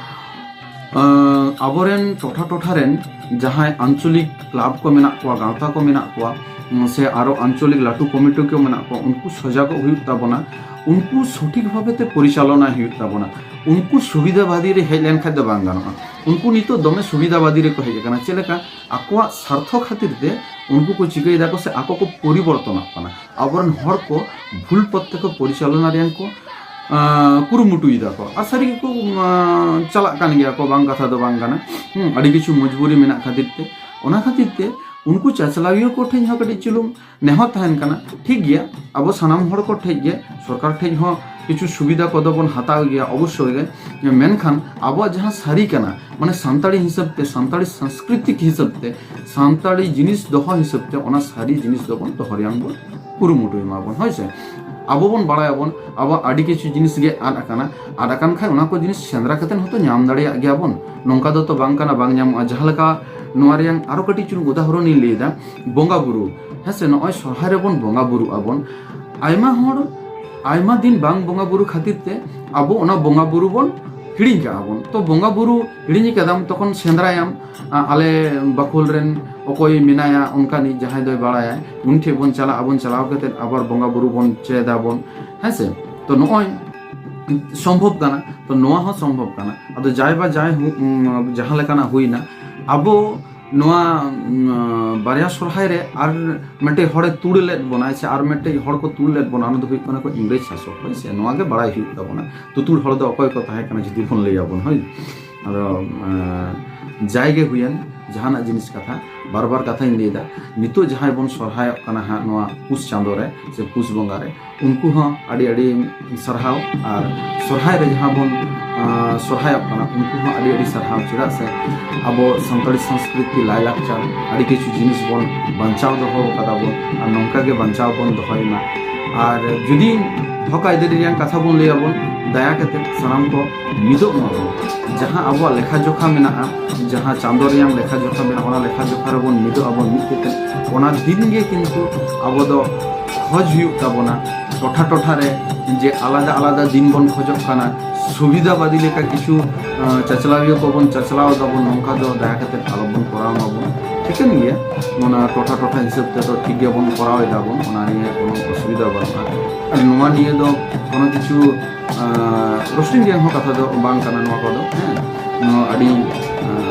ᱟᱸ, ᱟᱵᱚᱨᱮᱱ ᱴᱚᱴᱷᱟ ᱴᱚᱴᱷᱟ ᱨᱮᱱ ᱡᱟᱦᱟᱸᱭ ᱟᱧᱪᱚᱞᱤᱠ ᱠᱞᱟᱵᱽ ᱠᱚ ᱢᱮᱱᱟᱜ ᱠᱚᱣᱟ, ᱜᱟᱶᱛᱟ ᱠᱚ ᱢᱮᱱᱟᱜ ᱠᱚᱣᱟ, ᱩᱸ, ᱥᱮ ᱟᱨᱚ ᱟᱧᱪᱚᱞᱤᱠ ᱞᱟᱹᱴᱩ ᱠᱚᱢᱤᱴᱤ ᱠᱚ ᱢᱮᱱᱟᱜ ᱠᱚᱣᱟ, ᱩᱱᱠᱩ ᱥᱚᱡᱟᱜᱚᱜ ᱦᱩᱭᱩᱜ ᱛᱟᱵᱚᱱᱟ᱾ ᱩᱱᱠᱩ ᱥᱚᱴᱷᱤᱠ ᱵᱷᱟᱵᱮ ᱛᱮ ᱯᱚᱨᱤᱪᱟᱞᱚᱱᱟ ᱦᱩᱭᱩᱜ ᱛᱟᱵᱚᱱᱟ᱾ ᱩᱱᱠᱩ ᱥᱩᱵᱤᱫᱷᱟᱵᱟᱫᱤ ᱨᱮ ᱦᱮᱡ ᱞᱮᱱᱠᱷᱟᱱ ᱫᱚ ᱵᱟᱝ ᱜᱟᱱᱚᱜᱼᱟ᱾ ᱩᱱᱠᱩ ᱱᱤᱛᱚᱜ ᱫᱚᱢᱮ ᱥᱩᱵᱤᱫᱷᱟᱵᱟᱫᱤ ᱨᱮᱠᱚ ᱦᱮᱡ ᱟᱠᱟᱱᱟ᱾ ᱪᱮᱫ ᱞᱮᱠᱟ? ᱟᱠᱚᱣᱟᱜ ᱥᱟᱨᱛᱷᱚ ᱠᱷᱟᱹᱛᱤᱨ ᱛᱮ ᱩᱱᱠᱩ ᱠᱚ ᱪᱤᱠᱟᱹᱭ ᱫᱟᱠᱚ ᱥᱮ ᱟᱠᱚ ᱠᱚ ᱯᱚᱨᱤᱵᱚᱨᱛᱚᱱᱚᱜ ᱠᱟᱱᱟ᱾ ᱟᱵᱚᱨᱮᱱ ᱦᱚᱲ ᱠᱚ ᱵᱷᱩᱞ ᱯᱚᱛᱷ ᱛᱮᱠᱚ ᱯᱚᱨᱤᱪᱟᱞᱚᱱᱟ ᱨᱮᱭᱟᱝ ᱠᱚ, ᱟᱸ, ᱠᱩᱨᱩᱢᱩᱴᱩᱭ ᱫᱟᱠᱚ᱾ ᱟᱨ ᱥᱟᱹᱨᱤ ᱜᱮᱠᱚ, ᱟᱸ, ᱪᱟᱞᱟᱜ ᱠᱟᱱ ᱜᱮᱭᱟ ᱠᱚ, ᱵᱟᱝ ᱠᱟᱛᱷᱟ ᱫᱚ ᱵᱟᱝ ᱠᱟᱱᱟ᱾ ᱦᱩᱸ, ᱟᱹᱰᱤ ᱠᱤᱪᱷᱩ ᱢᱚᱡᱽᱵᱩᱨᱤ ᱢᱮᱱᱟᱜ ᱠᱷᱟᱹᱛᱤᱨ ᱛᱮ᱾ ᱚᱱᱟ ᱠᱷᱟᱹᱛᱤᱨ ᱛᱮ ᱩᱱᱠᱩ ᱪᱟᱪᱞᱟᱣᱤᱭᱟᱹ ᱠᱚ ᱴᱷᱮᱱ ᱦᱚᱸ ᱠᱟᱹᱴᱤᱡ ᱪᱩᱞᱩᱝ ᱱᱮᱦᱚᱨ ᱛᱟᱦᱮᱱ ᱠᱟᱱᱟ᱾ ᱴᱷᱤᱠ ᱜᱮᱭᱟ, ᱟᱵᱚ ᱥᱟᱱᱟᱢ ᱦᱚᱲ ᱠᱚ ᱴᱷᱮᱱ ᱜᱮ, ᱥᱚᱨᱠᱟᱨ ᱴᱷᱮᱱ ᱦᱚᱸ ᱠᱤᱪᱷᱩ ᱥᱩᱵᱤᱫᱷᱟ ᱠᱚᱫᱚ ᱵᱚᱱ ᱦᱟᱛᱟᱣ ᱜᱮᱭᱟ ᱚᱵᱚᱥᱥᱳᱭ ᱜᱮ, ᱢᱮᱱᱠᱷᱟᱱ ᱟᱵᱚᱣᱟᱜ ᱡᱟᱦᱟᱸ ᱥᱟᱹᱨᱤ ᱠᱟᱱᱟ, ᱢᱟᱱᱮ ᱥᱟᱱᱛᱟᱲᱤ ᱦᱤᱥᱟᱹᱵ ᱛᱮ, ᱥᱟᱱᱛᱟᱲᱤ ᱥᱟᱝᱥᱠᱨᱤᱛᱤᱠ ᱦᱤᱥᱟᱹᱵ ᱛᱮ, ᱥᱟᱱᱛᱟᱲᱤ ᱡᱤᱱᱤᱥ ᱫᱚᱦᱚ ᱦᱤᱥᱟᱹᱵ ᱛᱮ, ᱚᱱᱟ ᱥᱟᱹᱨᱤ ᱡᱤᱱᱤᱥ ᱫᱚᱵᱚᱱ ᱫᱚᱦᱚ ᱨᱮᱭᱟᱝ ᱵᱚᱱ ᱠᱩᱨᱩᱢᱩᱴᱩᱭ ᱢᱟᱵᱚᱱ, ᱦᱳᱭ ᱥᱮ? ᱟᱵᱚ ᱵᱚᱱ ᱵᱟᱲᱟᱭᱟᱵᱚᱱ, ᱟᱵᱚᱣᱟᱜ ᱟᱹᱰᱤ ᱠᱤᱪᱷᱩ ᱡᱤᱱᱤᱥ ᱜᱮ ᱟᱫ ᱟᱠᱟᱱᱟ᱾ ᱟᱫ ᱟᱠᱟᱱ ᱠᱷᱟᱱ ᱚᱱᱟ ᱠᱚ ᱡᱤᱱᱤᱥ ᱥᱮᱸᱫᱽᱨᱟ ᱠᱟᱛᱮ ᱦᱚᱸᱛᱚ ᱧᱟᱢ ᱫᱟᱲᱮᱭᱟᱜ ᱜᱮᱭᱟ ᱵᱚᱱ, ᱱᱚᱝᱠᱟ ᱫᱚ ᱛᱚ ᱵᱟᱝ ᱠᱟᱱᱟ ᱵᱟᱝ ᱧᱟᱢᱚᱜᱼᱟ᱾ ᱡᱟᱦᱟᱸ ᱞᱮᱠᱟ ᱱᱚᱣᱟ ᱨᱮᱭᱟᱝ ᱟᱨᱚ ᱠᱟᱹᱴᱤᱡ ᱪᱩᱞᱩᱝ ᱩᱫᱟᱦᱚᱨᱚᱱ ᱤᱧ ᱞᱟᱹᱭ ᱮᱫᱟ, ᱵᱚᱸᱜᱟ ᱵᱩᱨᱩ, ᱦᱮᱸ ᱥᱮ? ᱱᱚᱜᱼᱚᱭ ᱥᱚᱨᱦᱟᱭ ᱨᱮᱵᱚᱱ ᱵᱚᱸᱜᱟ ᱵᱩᱨᱩᱜ ᱟᱵᱚᱱ, ᱟᱭᱢᱟ ᱦᱚᱲ ᱟᱭᱢᱟ ᱫᱤᱱ ᱵᱟᱝ ᱵᱚᱸᱜᱟ ᱵᱩᱨᱩ ᱠᱷᱟᱹᱛᱤᱨ ᱛᱮ ᱟᱵᱚ ᱚᱱᱟ ᱵᱚᱸᱜᱟ ᱵᱩᱨᱩ ᱵᱚᱱ ᱦᱤᱲᱤᱧ ᱠᱟᱜᱼᱟ ᱵᱚᱱ᱾ ᱛᱚ ᱵᱚᱸᱜᱟ ᱵᱩᱨᱩ ᱦᱤᱲᱤᱧ ᱠᱟᱫᱟᱢ, ᱛᱚᱠᱷᱚᱱ ᱥᱮᱸᱫᱽᱨᱟᱭᱟᱢ, ᱟ-, ᱟᱞᱮ ᱵᱟᱠᱷᱳᱞ ᱨᱮᱱ ᱚᱠᱚᱭ ᱢᱮᱱᱟᱭᱟ ᱚᱱᱠᱟᱱᱤᱡ ᱡᱟᱦᱟᱸᱭ ᱫᱚᱭ ᱵᱟᱲᱟᱭᱟ, ᱩᱱᱤ ᱴᱷᱮᱱ ᱵᱚᱱ ᱪᱟᱞᱟᱜ ᱟᱵᱚᱱ, ᱪᱟᱞᱟᱣ ᱠᱟᱛᱮ ᱟᱵᱟᱨ ᱵᱚᱸᱜᱟ ᱵᱩᱨᱩ ᱵᱚᱱ ᱪᱮᱫ ᱟᱵᱚᱱ, ᱦᱮᱸ ᱥᱮ? ᱛᱚ ᱱᱚᱜᱼᱚᱭ ᱥᱚᱢᱵᱷᱚᱵ ᱠᱟᱱᱟ, ᱛᱚ ᱱᱚᱣᱟ ᱦᱚᱸ ᱥᱚᱢᱵᱷᱚᱵ ᱠᱟᱱᱟ᱾ ᱟᱫᱚ ᱡᱟᱭ ᱵᱟ ᱡᱟᱭ ᱦᱳᱠ, ᱩᱢ, ᱡᱟᱦᱟᱸ ᱞᱮᱠᱟᱱᱟᱜ ᱦᱩᱭᱱᱟ, ᱟᱵᱚ, ᱩᱢ, ᱵᱟᱨᱭᱟ ᱥᱚᱨᱦᱟᱭ ᱨᱮ ᱟᱨ ᱢᱤᱫᱴᱮᱡ ᱦᱚᱲᱮ ᱛᱩᱲ ᱞᱮᱫ ᱵᱚᱱᱟᱭ ᱥᱮ ᱟᱨ ᱢᱤᱫᱴᱮᱡ ᱦᱚᱲ ᱠᱚ ᱛᱩᱲ ᱞᱮᱫ ᱵᱚᱱᱟ, ᱚᱱᱟ ᱫᱚ ᱦᱩᱭᱩᱜ ᱠᱟᱱᱟ ᱠᱚ ᱤᱝᱨᱮᱡᱽ ᱥᱟᱥᱚᱠ, ᱦᱳᱭ ᱥᱮ? ᱱᱚᱣᱟ ᱜᱮ ᱵᱟᱲᱟᱭ ᱦᱩᱭᱩᱜ ᱛᱟᱵᱚᱱᱟ, ᱛᱩᱛᱩᱲ ᱦᱚᱲ ᱫᱚ ᱚᱠᱚᱭ ᱠᱚ ᱛᱟᱦᱮᱸ ᱠᱟᱱᱟ ᱡᱩᱫᱤ ᱵᱚᱱ ᱞᱟᱹᱭ ᱟᱵᱚᱱ, ᱦᱳᱭ᱾ ᱟᱫᱚ, ᱟᱸ, ᱡᱟᱭ ᱜᱮ ᱦᱩᱭᱮᱱ, ᱡᱟᱦᱟᱱᱟᱜ ᱡᱤᱱᱤᱥ ᱠᱟᱛᱷᱟ, ᱵᱟᱨ ᱵᱟᱨ ᱠᱟᱛᱷᱟᱧ ᱞᱟᱹᱭᱫᱟ, ᱱᱤᱛᱚᱜ ᱡᱟᱦᱟᱸᱭ ᱵᱚᱱ ᱥᱚᱨᱦᱟᱭᱚᱜ ᱠᱟᱱᱟ ᱦᱟᱸᱜ ᱱᱚᱣᱟ ᱯᱩᱥ ᱪᱟᱸᱫᱳ ᱨᱮ ᱥᱮ ᱯᱩᱥ ᱵᱚᱸᱜᱟ ᱨᱮ, ᱩᱱᱠᱩ ᱦᱚᱸ ᱟᱹᱰᱤ ᱟᱹᱰᱤ ᱥᱟᱨᱦᱟᱣ᱾ ᱟᱨ ᱥᱚᱨᱦᱟᱭ ᱨᱮ ᱡᱟᱦᱟᱸ ᱵᱚᱱ, ᱟᱸ, ᱥᱚᱨᱦᱟᱭᱚᱜ ᱠᱟᱱᱟ, ᱩᱱᱠᱩ ᱦᱚᱸ ᱟᱹᱰᱤ ᱟᱹᱰᱤ ᱥᱟᱨᱦᱟᱣ, ᱪᱮᱫᱟᱜ ᱥᱮ ᱟᱵᱚ ᱥᱟᱱᱛᱟᱲᱤ ᱥᱚᱝᱥᱠᱨᱤᱛᱤ, ᱞᱟᱭᱼᱞᱟᱠᱪᱟᱨ, ᱟᱹᱰᱤ ᱠᱤᱪᱷᱩ ᱡᱤᱱᱤᱥ ᱵᱚᱱ ᱵᱟᱧᱪᱟᱣ ᱫᱚᱦᱚ ᱟᱠᱟᱫᱟ ᱵᱚᱱ, ᱟᱨ ᱱᱚᱝᱠᱟ ᱜᱮ ᱵᱟᱧᱪᱟᱣ ᱵᱚᱱ ᱫᱚᱦᱚᱭ ᱢᱟ᱾ ᱟᱨ ᱡᱩᱫᱤ ᱦᱚᱠ ᱟᱹᱭᱫᱟᱹᱨᱤ ᱨᱮᱭᱟᱜ ᱠᱟᱛᱷᱟ ᱵᱚᱱ ᱞᱟᱹᱭ ᱟᱵᱚᱱ, ᱫᱟᱭᱟ ᱠᱟᱛᱮ ᱥᱟᱱᱟᱢ ᱠᱚ ᱢᱤᱫᱚᱜ ᱢᱟ ᱵᱚᱱ᱾ ᱡᱟᱦᱟᱸ ᱟᱵᱚᱣᱟᱜ ᱞᱮᱠᱷᱟ ᱡᱚᱠᱷᱟ ᱢᱮᱱᱟᱜᱼᱟ, ᱡᱟᱦᱟᱸ ᱪᱟᱸᱫᱳ ᱨᱮᱭᱟᱜ ᱞᱮᱠᱷᱟ ᱡᱚᱠᱷᱟ ᱢᱮᱱᱟᱜᱼᱟ, ᱚᱱᱟ ᱞᱮᱠᱷᱟ ᱡᱚᱠᱷᱟ ᱨᱮᱵᱚᱱ ᱢᱤᱫᱚᱜ ᱟᱵᱚᱱ ᱢᱤᱫ ᱠᱟᱛᱮ᱾ ᱚᱱᱟ ᱫᱤᱱ ᱜᱮ ᱠᱤᱱᱛᱩ ᱟᱵᱚ ᱫᱚ ᱠᱷᱚᱡᱽ ᱦᱩᱭᱩᱜ ᱛᱟᱵᱚᱱᱟ, ᱴᱚᱴᱷᱟ ᱴᱚᱴᱷᱟ ᱨᱮ ᱡᱮ ᱟᱞᱟᱫᱟ ᱟᱞᱟᱫᱟ ᱫᱤᱱ ᱵᱚᱱ ᱠᱷᱚᱡᱚᱜ ᱠᱟᱱᱟ, ᱥᱩᱵᱤᱫᱷᱟ ᱵᱟᱫᱤ ᱞᱮᱠᱟ ᱠᱤᱪᱷᱩ, ᱟᱸ, ᱪᱟᱪᱞᱟᱣᱤᱭᱟᱹ ᱠᱚᱵᱚᱱ ᱪᱟᱪᱞᱟᱣ ᱫᱟᱵᱚᱱ, ᱱᱚᱝᱠᱟ ᱫᱚ ᱫᱟᱭᱟ ᱠᱟᱛᱮ ᱟᱞᱚᱵᱚᱱ ᱠᱚᱨᱟᱣ ᱢᱟᱵᱚᱱ᱾ ᱴᱷᱤᱠᱟᱹᱱ ᱜᱮᱭᱟ, ᱚᱱᱟ ᱴᱚᱴᱷᱟ ᱴᱚᱴᱷᱟ ᱦᱤᱥᱟᱹᱵ ᱛᱮᱫᱚ ᱴᱷᱤᱠ ᱜᱮᱵᱚᱱ ᱠᱚᱨᱟᱣ ᱮᱫᱟ ᱵᱚᱱ, ᱚᱱᱟ ᱱᱤᱭᱮ ᱠᱳᱱᱳ ᱚᱥᱩᱵᱤᱫᱷᱟ ᱵᱟᱹᱱᱩᱜᱼᱟ᱾ ᱟᱨ ᱱᱚᱣᱟ ᱱᱤᱭᱮ ᱫᱚ ᱠᱳᱱᱳ ᱠᱤᱪᱷᱩ ᱨᱳᱥᱴᱤᱝ ᱨᱮᱭᱟᱜ ᱦᱚᱸ ᱠᱟᱛᱷᱟ ᱫᱚ ᱵᱟᱝ ᱠᱟᱱᱟ ᱱᱚᱣᱟ ᱠᱚᱫᱚ, ᱦᱮᱸ᱾ ᱱᱚᱣᱟ ᱟᱹᱰᱤ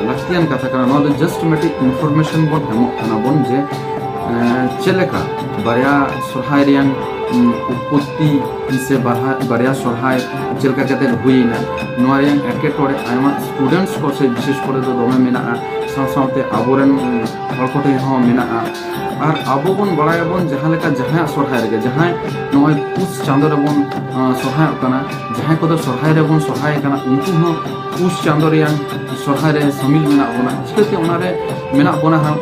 ᱞᱟᱹᱠᱛᱤᱭᱟᱱ ᱠᱟᱛᱷᱟ ᱠᱟᱱᱟ᱾ ᱱᱚᱣᱟ ᱫᱚ ᱡᱟᱥᱴ ᱢᱤᱫᱴᱤᱡ ᱤᱱᱯᱷᱚᱨᱢᱮᱥᱚᱱ ᱵᱚᱱ ᱮᱢᱚᱜ ᱠᱟᱱᱟ ᱵᱚᱱ ᱡᱮ ᱪᱮᱫ ᱞᱮᱠᱟ ᱵᱟᱨᱭᱟ ᱥᱚᱨᱦᱟᱭ ᱨᱮᱭᱟᱝ ᱩᱯᱚᱛᱛᱤ ᱥᱮ ᱵᱟᱨᱭᱟ ᱥᱚᱨᱦᱟᱭ ᱪᱮᱫ ᱞᱮᱠᱟ ᱠᱟᱛᱮ ᱦᱩᱭᱮᱱᱟ, ᱱᱚᱣᱟ ᱨᱮᱭᱟᱝ ᱮᱴᱠᱮᱴᱚᱬᱮ ᱟᱭᱢᱟ ᱥᱴᱩᱰᱮᱱᱴᱥ ᱠᱚ ᱥᱮ ᱵᱤᱥᱮᱥ ᱠᱚᱨᱮ ᱫᱚ ᱫᱚᱢᱮ ᱢᱮᱱᱟᱜᱼᱟ᱾ ᱥᱟᱶ ᱥᱟᱶᱛᱮ ᱟᱵᱚᱨᱮᱱ ᱦᱚᱲ ᱠᱚᱴᱷᱮᱱ ᱦᱚᱸ ᱢᱮᱱᱟᱜᱼᱟ᱾ ᱟᱨ ᱟᱵᱚ ᱵᱚᱱ ᱵᱟᱲᱟᱭᱟᱵᱚᱱ ᱡᱟᱦᱟᱸ ᱞᱮᱠᱟ ᱡᱟᱦᱟᱸᱭᱟᱜ ᱥᱚᱨᱦᱟᱭ ᱨᱮᱜᱮ, ᱡᱟᱦᱟᱸᱭ ᱱᱚᱜᱼᱚᱭ ᱯᱩᱥ ᱪᱟᱸᱫᱳ ᱨᱮᱵᱚᱱ ᱥᱚᱨᱦᱟᱭᱚᱜ ᱠᱟᱱᱟ, ᱡᱟᱦᱟᱸᱭ ᱠᱚᱫᱚ ᱥᱚᱨᱦᱟᱭ ᱨᱮᱵᱚᱱ ᱥᱚᱨᱦᱟᱭ ᱠᱟᱱᱟ, ᱩᱱᱠᱩ ᱦᱚᱸ ᱯᱩᱥ ᱪᱟᱸᱫᱳ ᱨᱮᱭᱟᱝ ᱥᱚᱨᱦᱟᱭ ᱨᱮ ᱥᱟᱹᱢᱤᱞ ᱢᱮᱱᱟᱜ ᱵᱚᱱᱟ᱾ ᱪᱤᱠᱟᱹᱛᱮ ᱚᱱᱟᱨᱮ ᱢᱮᱱᱟᱜ ᱵᱚᱱᱟ ᱦᱟᱸᱜ?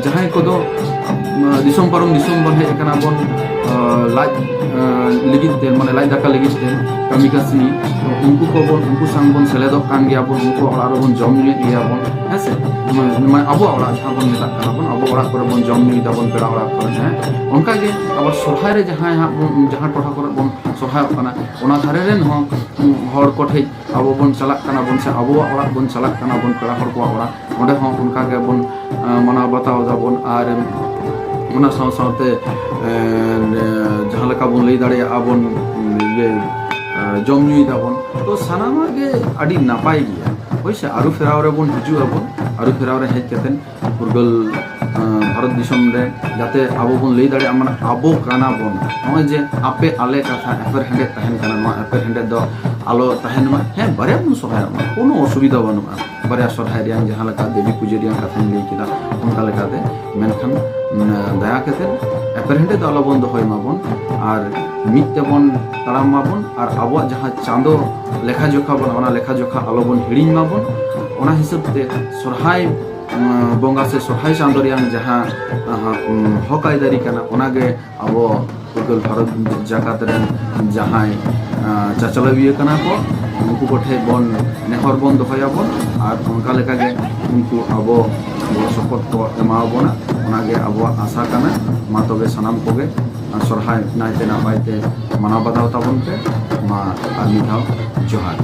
ᱡᱟᱦᱟᱸᱭ ᱠᱚᱫᱚ ᱫᱤᱥᱚᱢ ᱯᱟᱨᱚᱢ ᱫᱤᱥᱚᱢ ᱵᱚᱱ ᱦᱮᱡ ᱟᱠᱟᱱᱟ ᱵᱚᱱ ᱞᱟᱡ ᱞᱟᱹᱜᱤᱫ ᱛᱮ, ᱢᱟᱱᱮ ᱞᱟᱡ ᱫᱟᱠᱟ ᱞᱟᱹᱜᱤᱫ ᱛᱮ ᱠᱟᱹᱢᱤ ᱠᱟᱹᱥᱱᱤ, ᱩᱱᱠᱩ ᱠᱚᱵᱚᱱ, ᱩᱱᱠᱩ ᱥᱟᱶ ᱵᱚᱱ ᱥᱮᱞᱮᱫᱚᱜ ᱠᱟᱱ ᱜᱮᱭᱟ ᱵᱚᱱ, ᱩᱱᱠᱩ ᱚᱲᱟᱜ ᱨᱮᱵᱚᱱ ᱡᱚᱢ ᱧᱩᱭᱮᱫ ᱜᱮᱭᱟ ᱵᱚᱱ, ᱦᱮᱸ ᱥᱮ? ᱢᱟᱱᱮ ᱟᱵᱚᱣᱟᱜ ᱚᱲᱟᱜ ᱡᱟᱦᱟᱸ ᱵᱚᱱ ᱢᱮᱛᱟᱜ ᱠᱟᱱᱟ ᱵᱚᱱ, ᱟᱵᱚ ᱚᱲᱟᱜ ᱠᱚᱨᱮ ᱵᱚᱱ ᱡᱚᱢ ᱧᱩᱭ ᱫᱟᱵᱚᱱ ᱯᱮᱲᱟ ᱚᱲᱟᱜ ᱠᱚᱨᱮ, ᱦᱮᱸ᱾ ᱚᱱᱠᱟᱜᱮ ᱟᱵᱟᱨ ᱥᱚᱨᱦᱟᱭ ᱨᱮ ᱡᱟᱦᱟᱸᱭ ᱦᱟᱸᱜ ᱵᱚᱱ, ᱡᱟᱦᱟᱸ ᱴᱚᱴᱷᱟ ᱠᱚᱨᱮ ᱵᱚᱱ ᱥᱚᱨᱦᱟᱭᱚᱜ ᱠᱟᱱᱟ, ᱚᱱᱟ ᱫᱷᱟᱨᱮ ᱨᱮᱱ ᱦᱚᱸ ᱦᱚᱲ ᱠᱚᱴᱷᱮᱡ ᱟᱵᱚ ᱵᱚᱱ ᱪᱟᱞᱟᱜ ᱠᱟᱱᱟ ᱵᱚᱱ ᱥᱮ ᱟᱵᱚᱣᱟᱜ ᱚᱲᱟᱜ ᱵᱚᱱ ᱪᱟᱞᱟᱜ ᱠᱟᱱᱟ ᱵᱚᱱ ᱯᱮᱲᱟ ᱦᱚᱲ ᱠᱚᱣᱟᱜ ᱚᱲᱟᱜ, ᱚᱸᱰᱮ ᱦᱚᱸ ᱚᱱᱠᱟ ᱜᱮᱵᱚᱱ ᱢᱟᱱᱟᱣ ᱵᱟᱛᱟᱣ ᱫᱟᱵᱚᱱ᱾ ᱟᱨ ᱚᱱᱟ ᱥᱟᱶ ᱥᱟᱶᱛᱮ ᱡᱟᱦᱟᱸ ᱞᱮᱠᱟ ᱵᱚᱱ ᱞᱟᱹᱭ ᱫᱟᱲᱮᱭᱟᱜᱼᱟ ᱵᱚᱱ ᱤᱭᱟᱹ ᱡᱚᱢ ᱧᱩᱭ ᱫᱟᱵᱚᱱ᱾ ᱛᱚ ᱥᱟᱱᱟᱢᱟᱜ ᱜᱮ ᱟᱹᱰᱤ ᱱᱟᱯᱟᱭ ᱜᱮᱭᱟ᱾ ᱦᱳᱭ ᱥᱮ, ᱟᱹᱨᱩ ᱯᱷᱮᱨᱟᱣ ᱨᱮᱵᱚᱱ ᱦᱤᱡᱩᱜ ᱟᱵᱚᱱ, ᱟᱹᱨᱩ ᱯᱷᱮᱨᱟᱣ ᱨᱮ ᱦᱮᱡ ᱠᱟᱛᱮ ᱯᱷᱩᱨᱜᱟᱹᱞ ᱵᱷᱟᱨᱚᱛ ᱫᱤᱥᱚᱢ ᱨᱮ ᱡᱟᱛᱮ ᱟᱵᱚ ᱵᱚᱱ ᱞᱟᱹᱭ ᱫᱟᱲᱮᱭᱟᱜᱼᱟ, ᱢᱟᱱᱮ ᱟᱵᱚ ᱠᱟᱱᱟ ᱵᱚᱱ᱾ ᱱᱚᱜᱼᱚᱭ ᱡᱮ ᱟᱯᱮ ᱟᱞᱮ ᱠᱟᱛᱷᱟ ᱮᱯᱮᱨ ᱦᱮᱸᱰᱮᱡ ᱛᱟᱦᱮᱱ ᱠᱟᱱᱟ, ᱱᱚᱣᱟ ᱮᱯᱮᱨ ᱦᱮᱸᱰᱮᱡ ᱫᱚ ᱟᱞᱚ ᱛᱟᱦᱮᱱ ᱢᱟ᱾ ᱦᱮᱸ, ᱵᱟᱨᱭᱟ ᱵᱚᱱ ᱥᱚᱨᱦᱟᱭᱚᱜ ᱢᱟ, ᱠᱳᱱᱳ ᱚᱥᱩᱵᱤᱫᱷᱟ ᱵᱟᱹᱱᱩᱜᱼᱟ᱾ ᱵᱟᱨᱭᱟ ᱥᱚᱨᱦᱟᱭ ᱨᱮᱭᱟᱝ ᱡᱟᱦᱟᱸ ᱞᱮᱠᱟ ᱫᱮᱵᱤ ᱯᱩᱡᱟᱹ ᱨᱮᱭᱟᱝ ᱠᱟᱛᱷᱟᱧ ᱞᱟᱹᱭ ᱠᱮᱫᱟ, ᱚᱱᱠᱟ ᱞᱮᱠᱟᱛᱮ᱾ ᱢᱮᱱᱠᱷᱟᱱ ᱫᱟᱭᱟ ᱠᱟᱛᱮ ᱮᱯᱮᱨ ᱦᱮᱸᱰᱮᱡ ᱫᱚ ᱟᱞᱚ ᱵᱚᱱ ᱫᱚᱦᱚᱭ ᱢᱟᱵᱚᱱ, ᱟᱨ ᱢᱤᱫ ᱛᱮᱵᱚᱱ ᱛᱟᱲᱟᱢ ᱢᱟᱵᱚᱱ, ᱟᱨ ᱟᱵᱚᱣᱟᱜ ᱡᱟᱦᱟᱸ ᱪᱟᱸᱫᱚ ᱞᱮᱠᱷᱟ ᱡᱚᱠᱷᱟ ᱵᱚᱱ, ᱚᱱᱟ ᱞᱮᱠᱷᱟ ᱡᱚᱠᱷᱟ ᱟᱞᱚ ᱵᱚᱱ ᱦᱤᱲᱤᱧ ᱢᱟᱵᱚᱱ᱾ ᱚᱱᱟ ᱦᱤᱥᱟᱹᱵ ᱛᱮ ᱥᱚᱨᱦᱟᱭ ᱵᱚᱸᱜᱟ ᱥᱮ ᱥᱚᱨᱦᱟᱭ ᱪᱟᱸᱫᱳ ᱨᱮᱭᱟᱝ ᱡᱟᱦᱟᱸ ᱦᱚᱠ ᱟᱹᱭᱫᱟᱹᱨᱤ ᱠᱟᱱᱟ, ᱚᱱᱟᱜᱮ ᱟᱵᱚ ᱯᱷᱩᱨᱜᱟᱹᱞ ᱵᱷᱟᱨᱚᱛ ᱡᱟᱠᱟᱛ ᱨᱮᱱ ᱡᱟᱦᱟᱸᱭ ᱪᱟᱪᱞᱟᱣᱤᱭᱟᱹ ᱠᱟᱱᱟ ᱠᱚ, ᱩᱱᱠᱩ ᱠᱚᱴᱷᱮᱱ ᱵᱚᱱ ᱱᱮᱦᱚᱨ ᱵᱚᱱ ᱫᱚᱦᱚᱭᱟᱵᱚᱱ, ᱟᱨ ᱚᱱᱠᱟ ᱞᱮᱠᱟᱜᱮ ᱩᱱᱠᱩ ᱟᱵᱚ ᱜᱚᱲᱚ ᱥᱚᱯᱚᱦᱚᱫ ᱠᱚ ᱮᱢᱟᱣᱟᱵᱚᱱᱟ᱾ ᱚᱱᱟᱜᱮ ᱟᱵᱚᱣᱟᱜ ᱟᱥᱟ ᱠᱟᱱᱟ᱾ ᱢᱟ ᱛᱚᱵᱮ ᱥᱟᱱᱟᱢ ᱠᱚᱜᱮ ᱥᱚᱨᱦᱟᱭ ᱱᱟᱭᱛᱮ ᱱᱟᱯᱟᱭ ᱛᱮ ᱢᱟᱱᱟᱣ ᱵᱟᱛᱟᱣ ᱛᱟᱵᱚᱱ ᱯᱮ᱾ ᱢᱟ ᱟᱨ ᱢᱤᱫ ᱫᱷᱟᱣ ᱡᱚᱦᱟᱨ᱾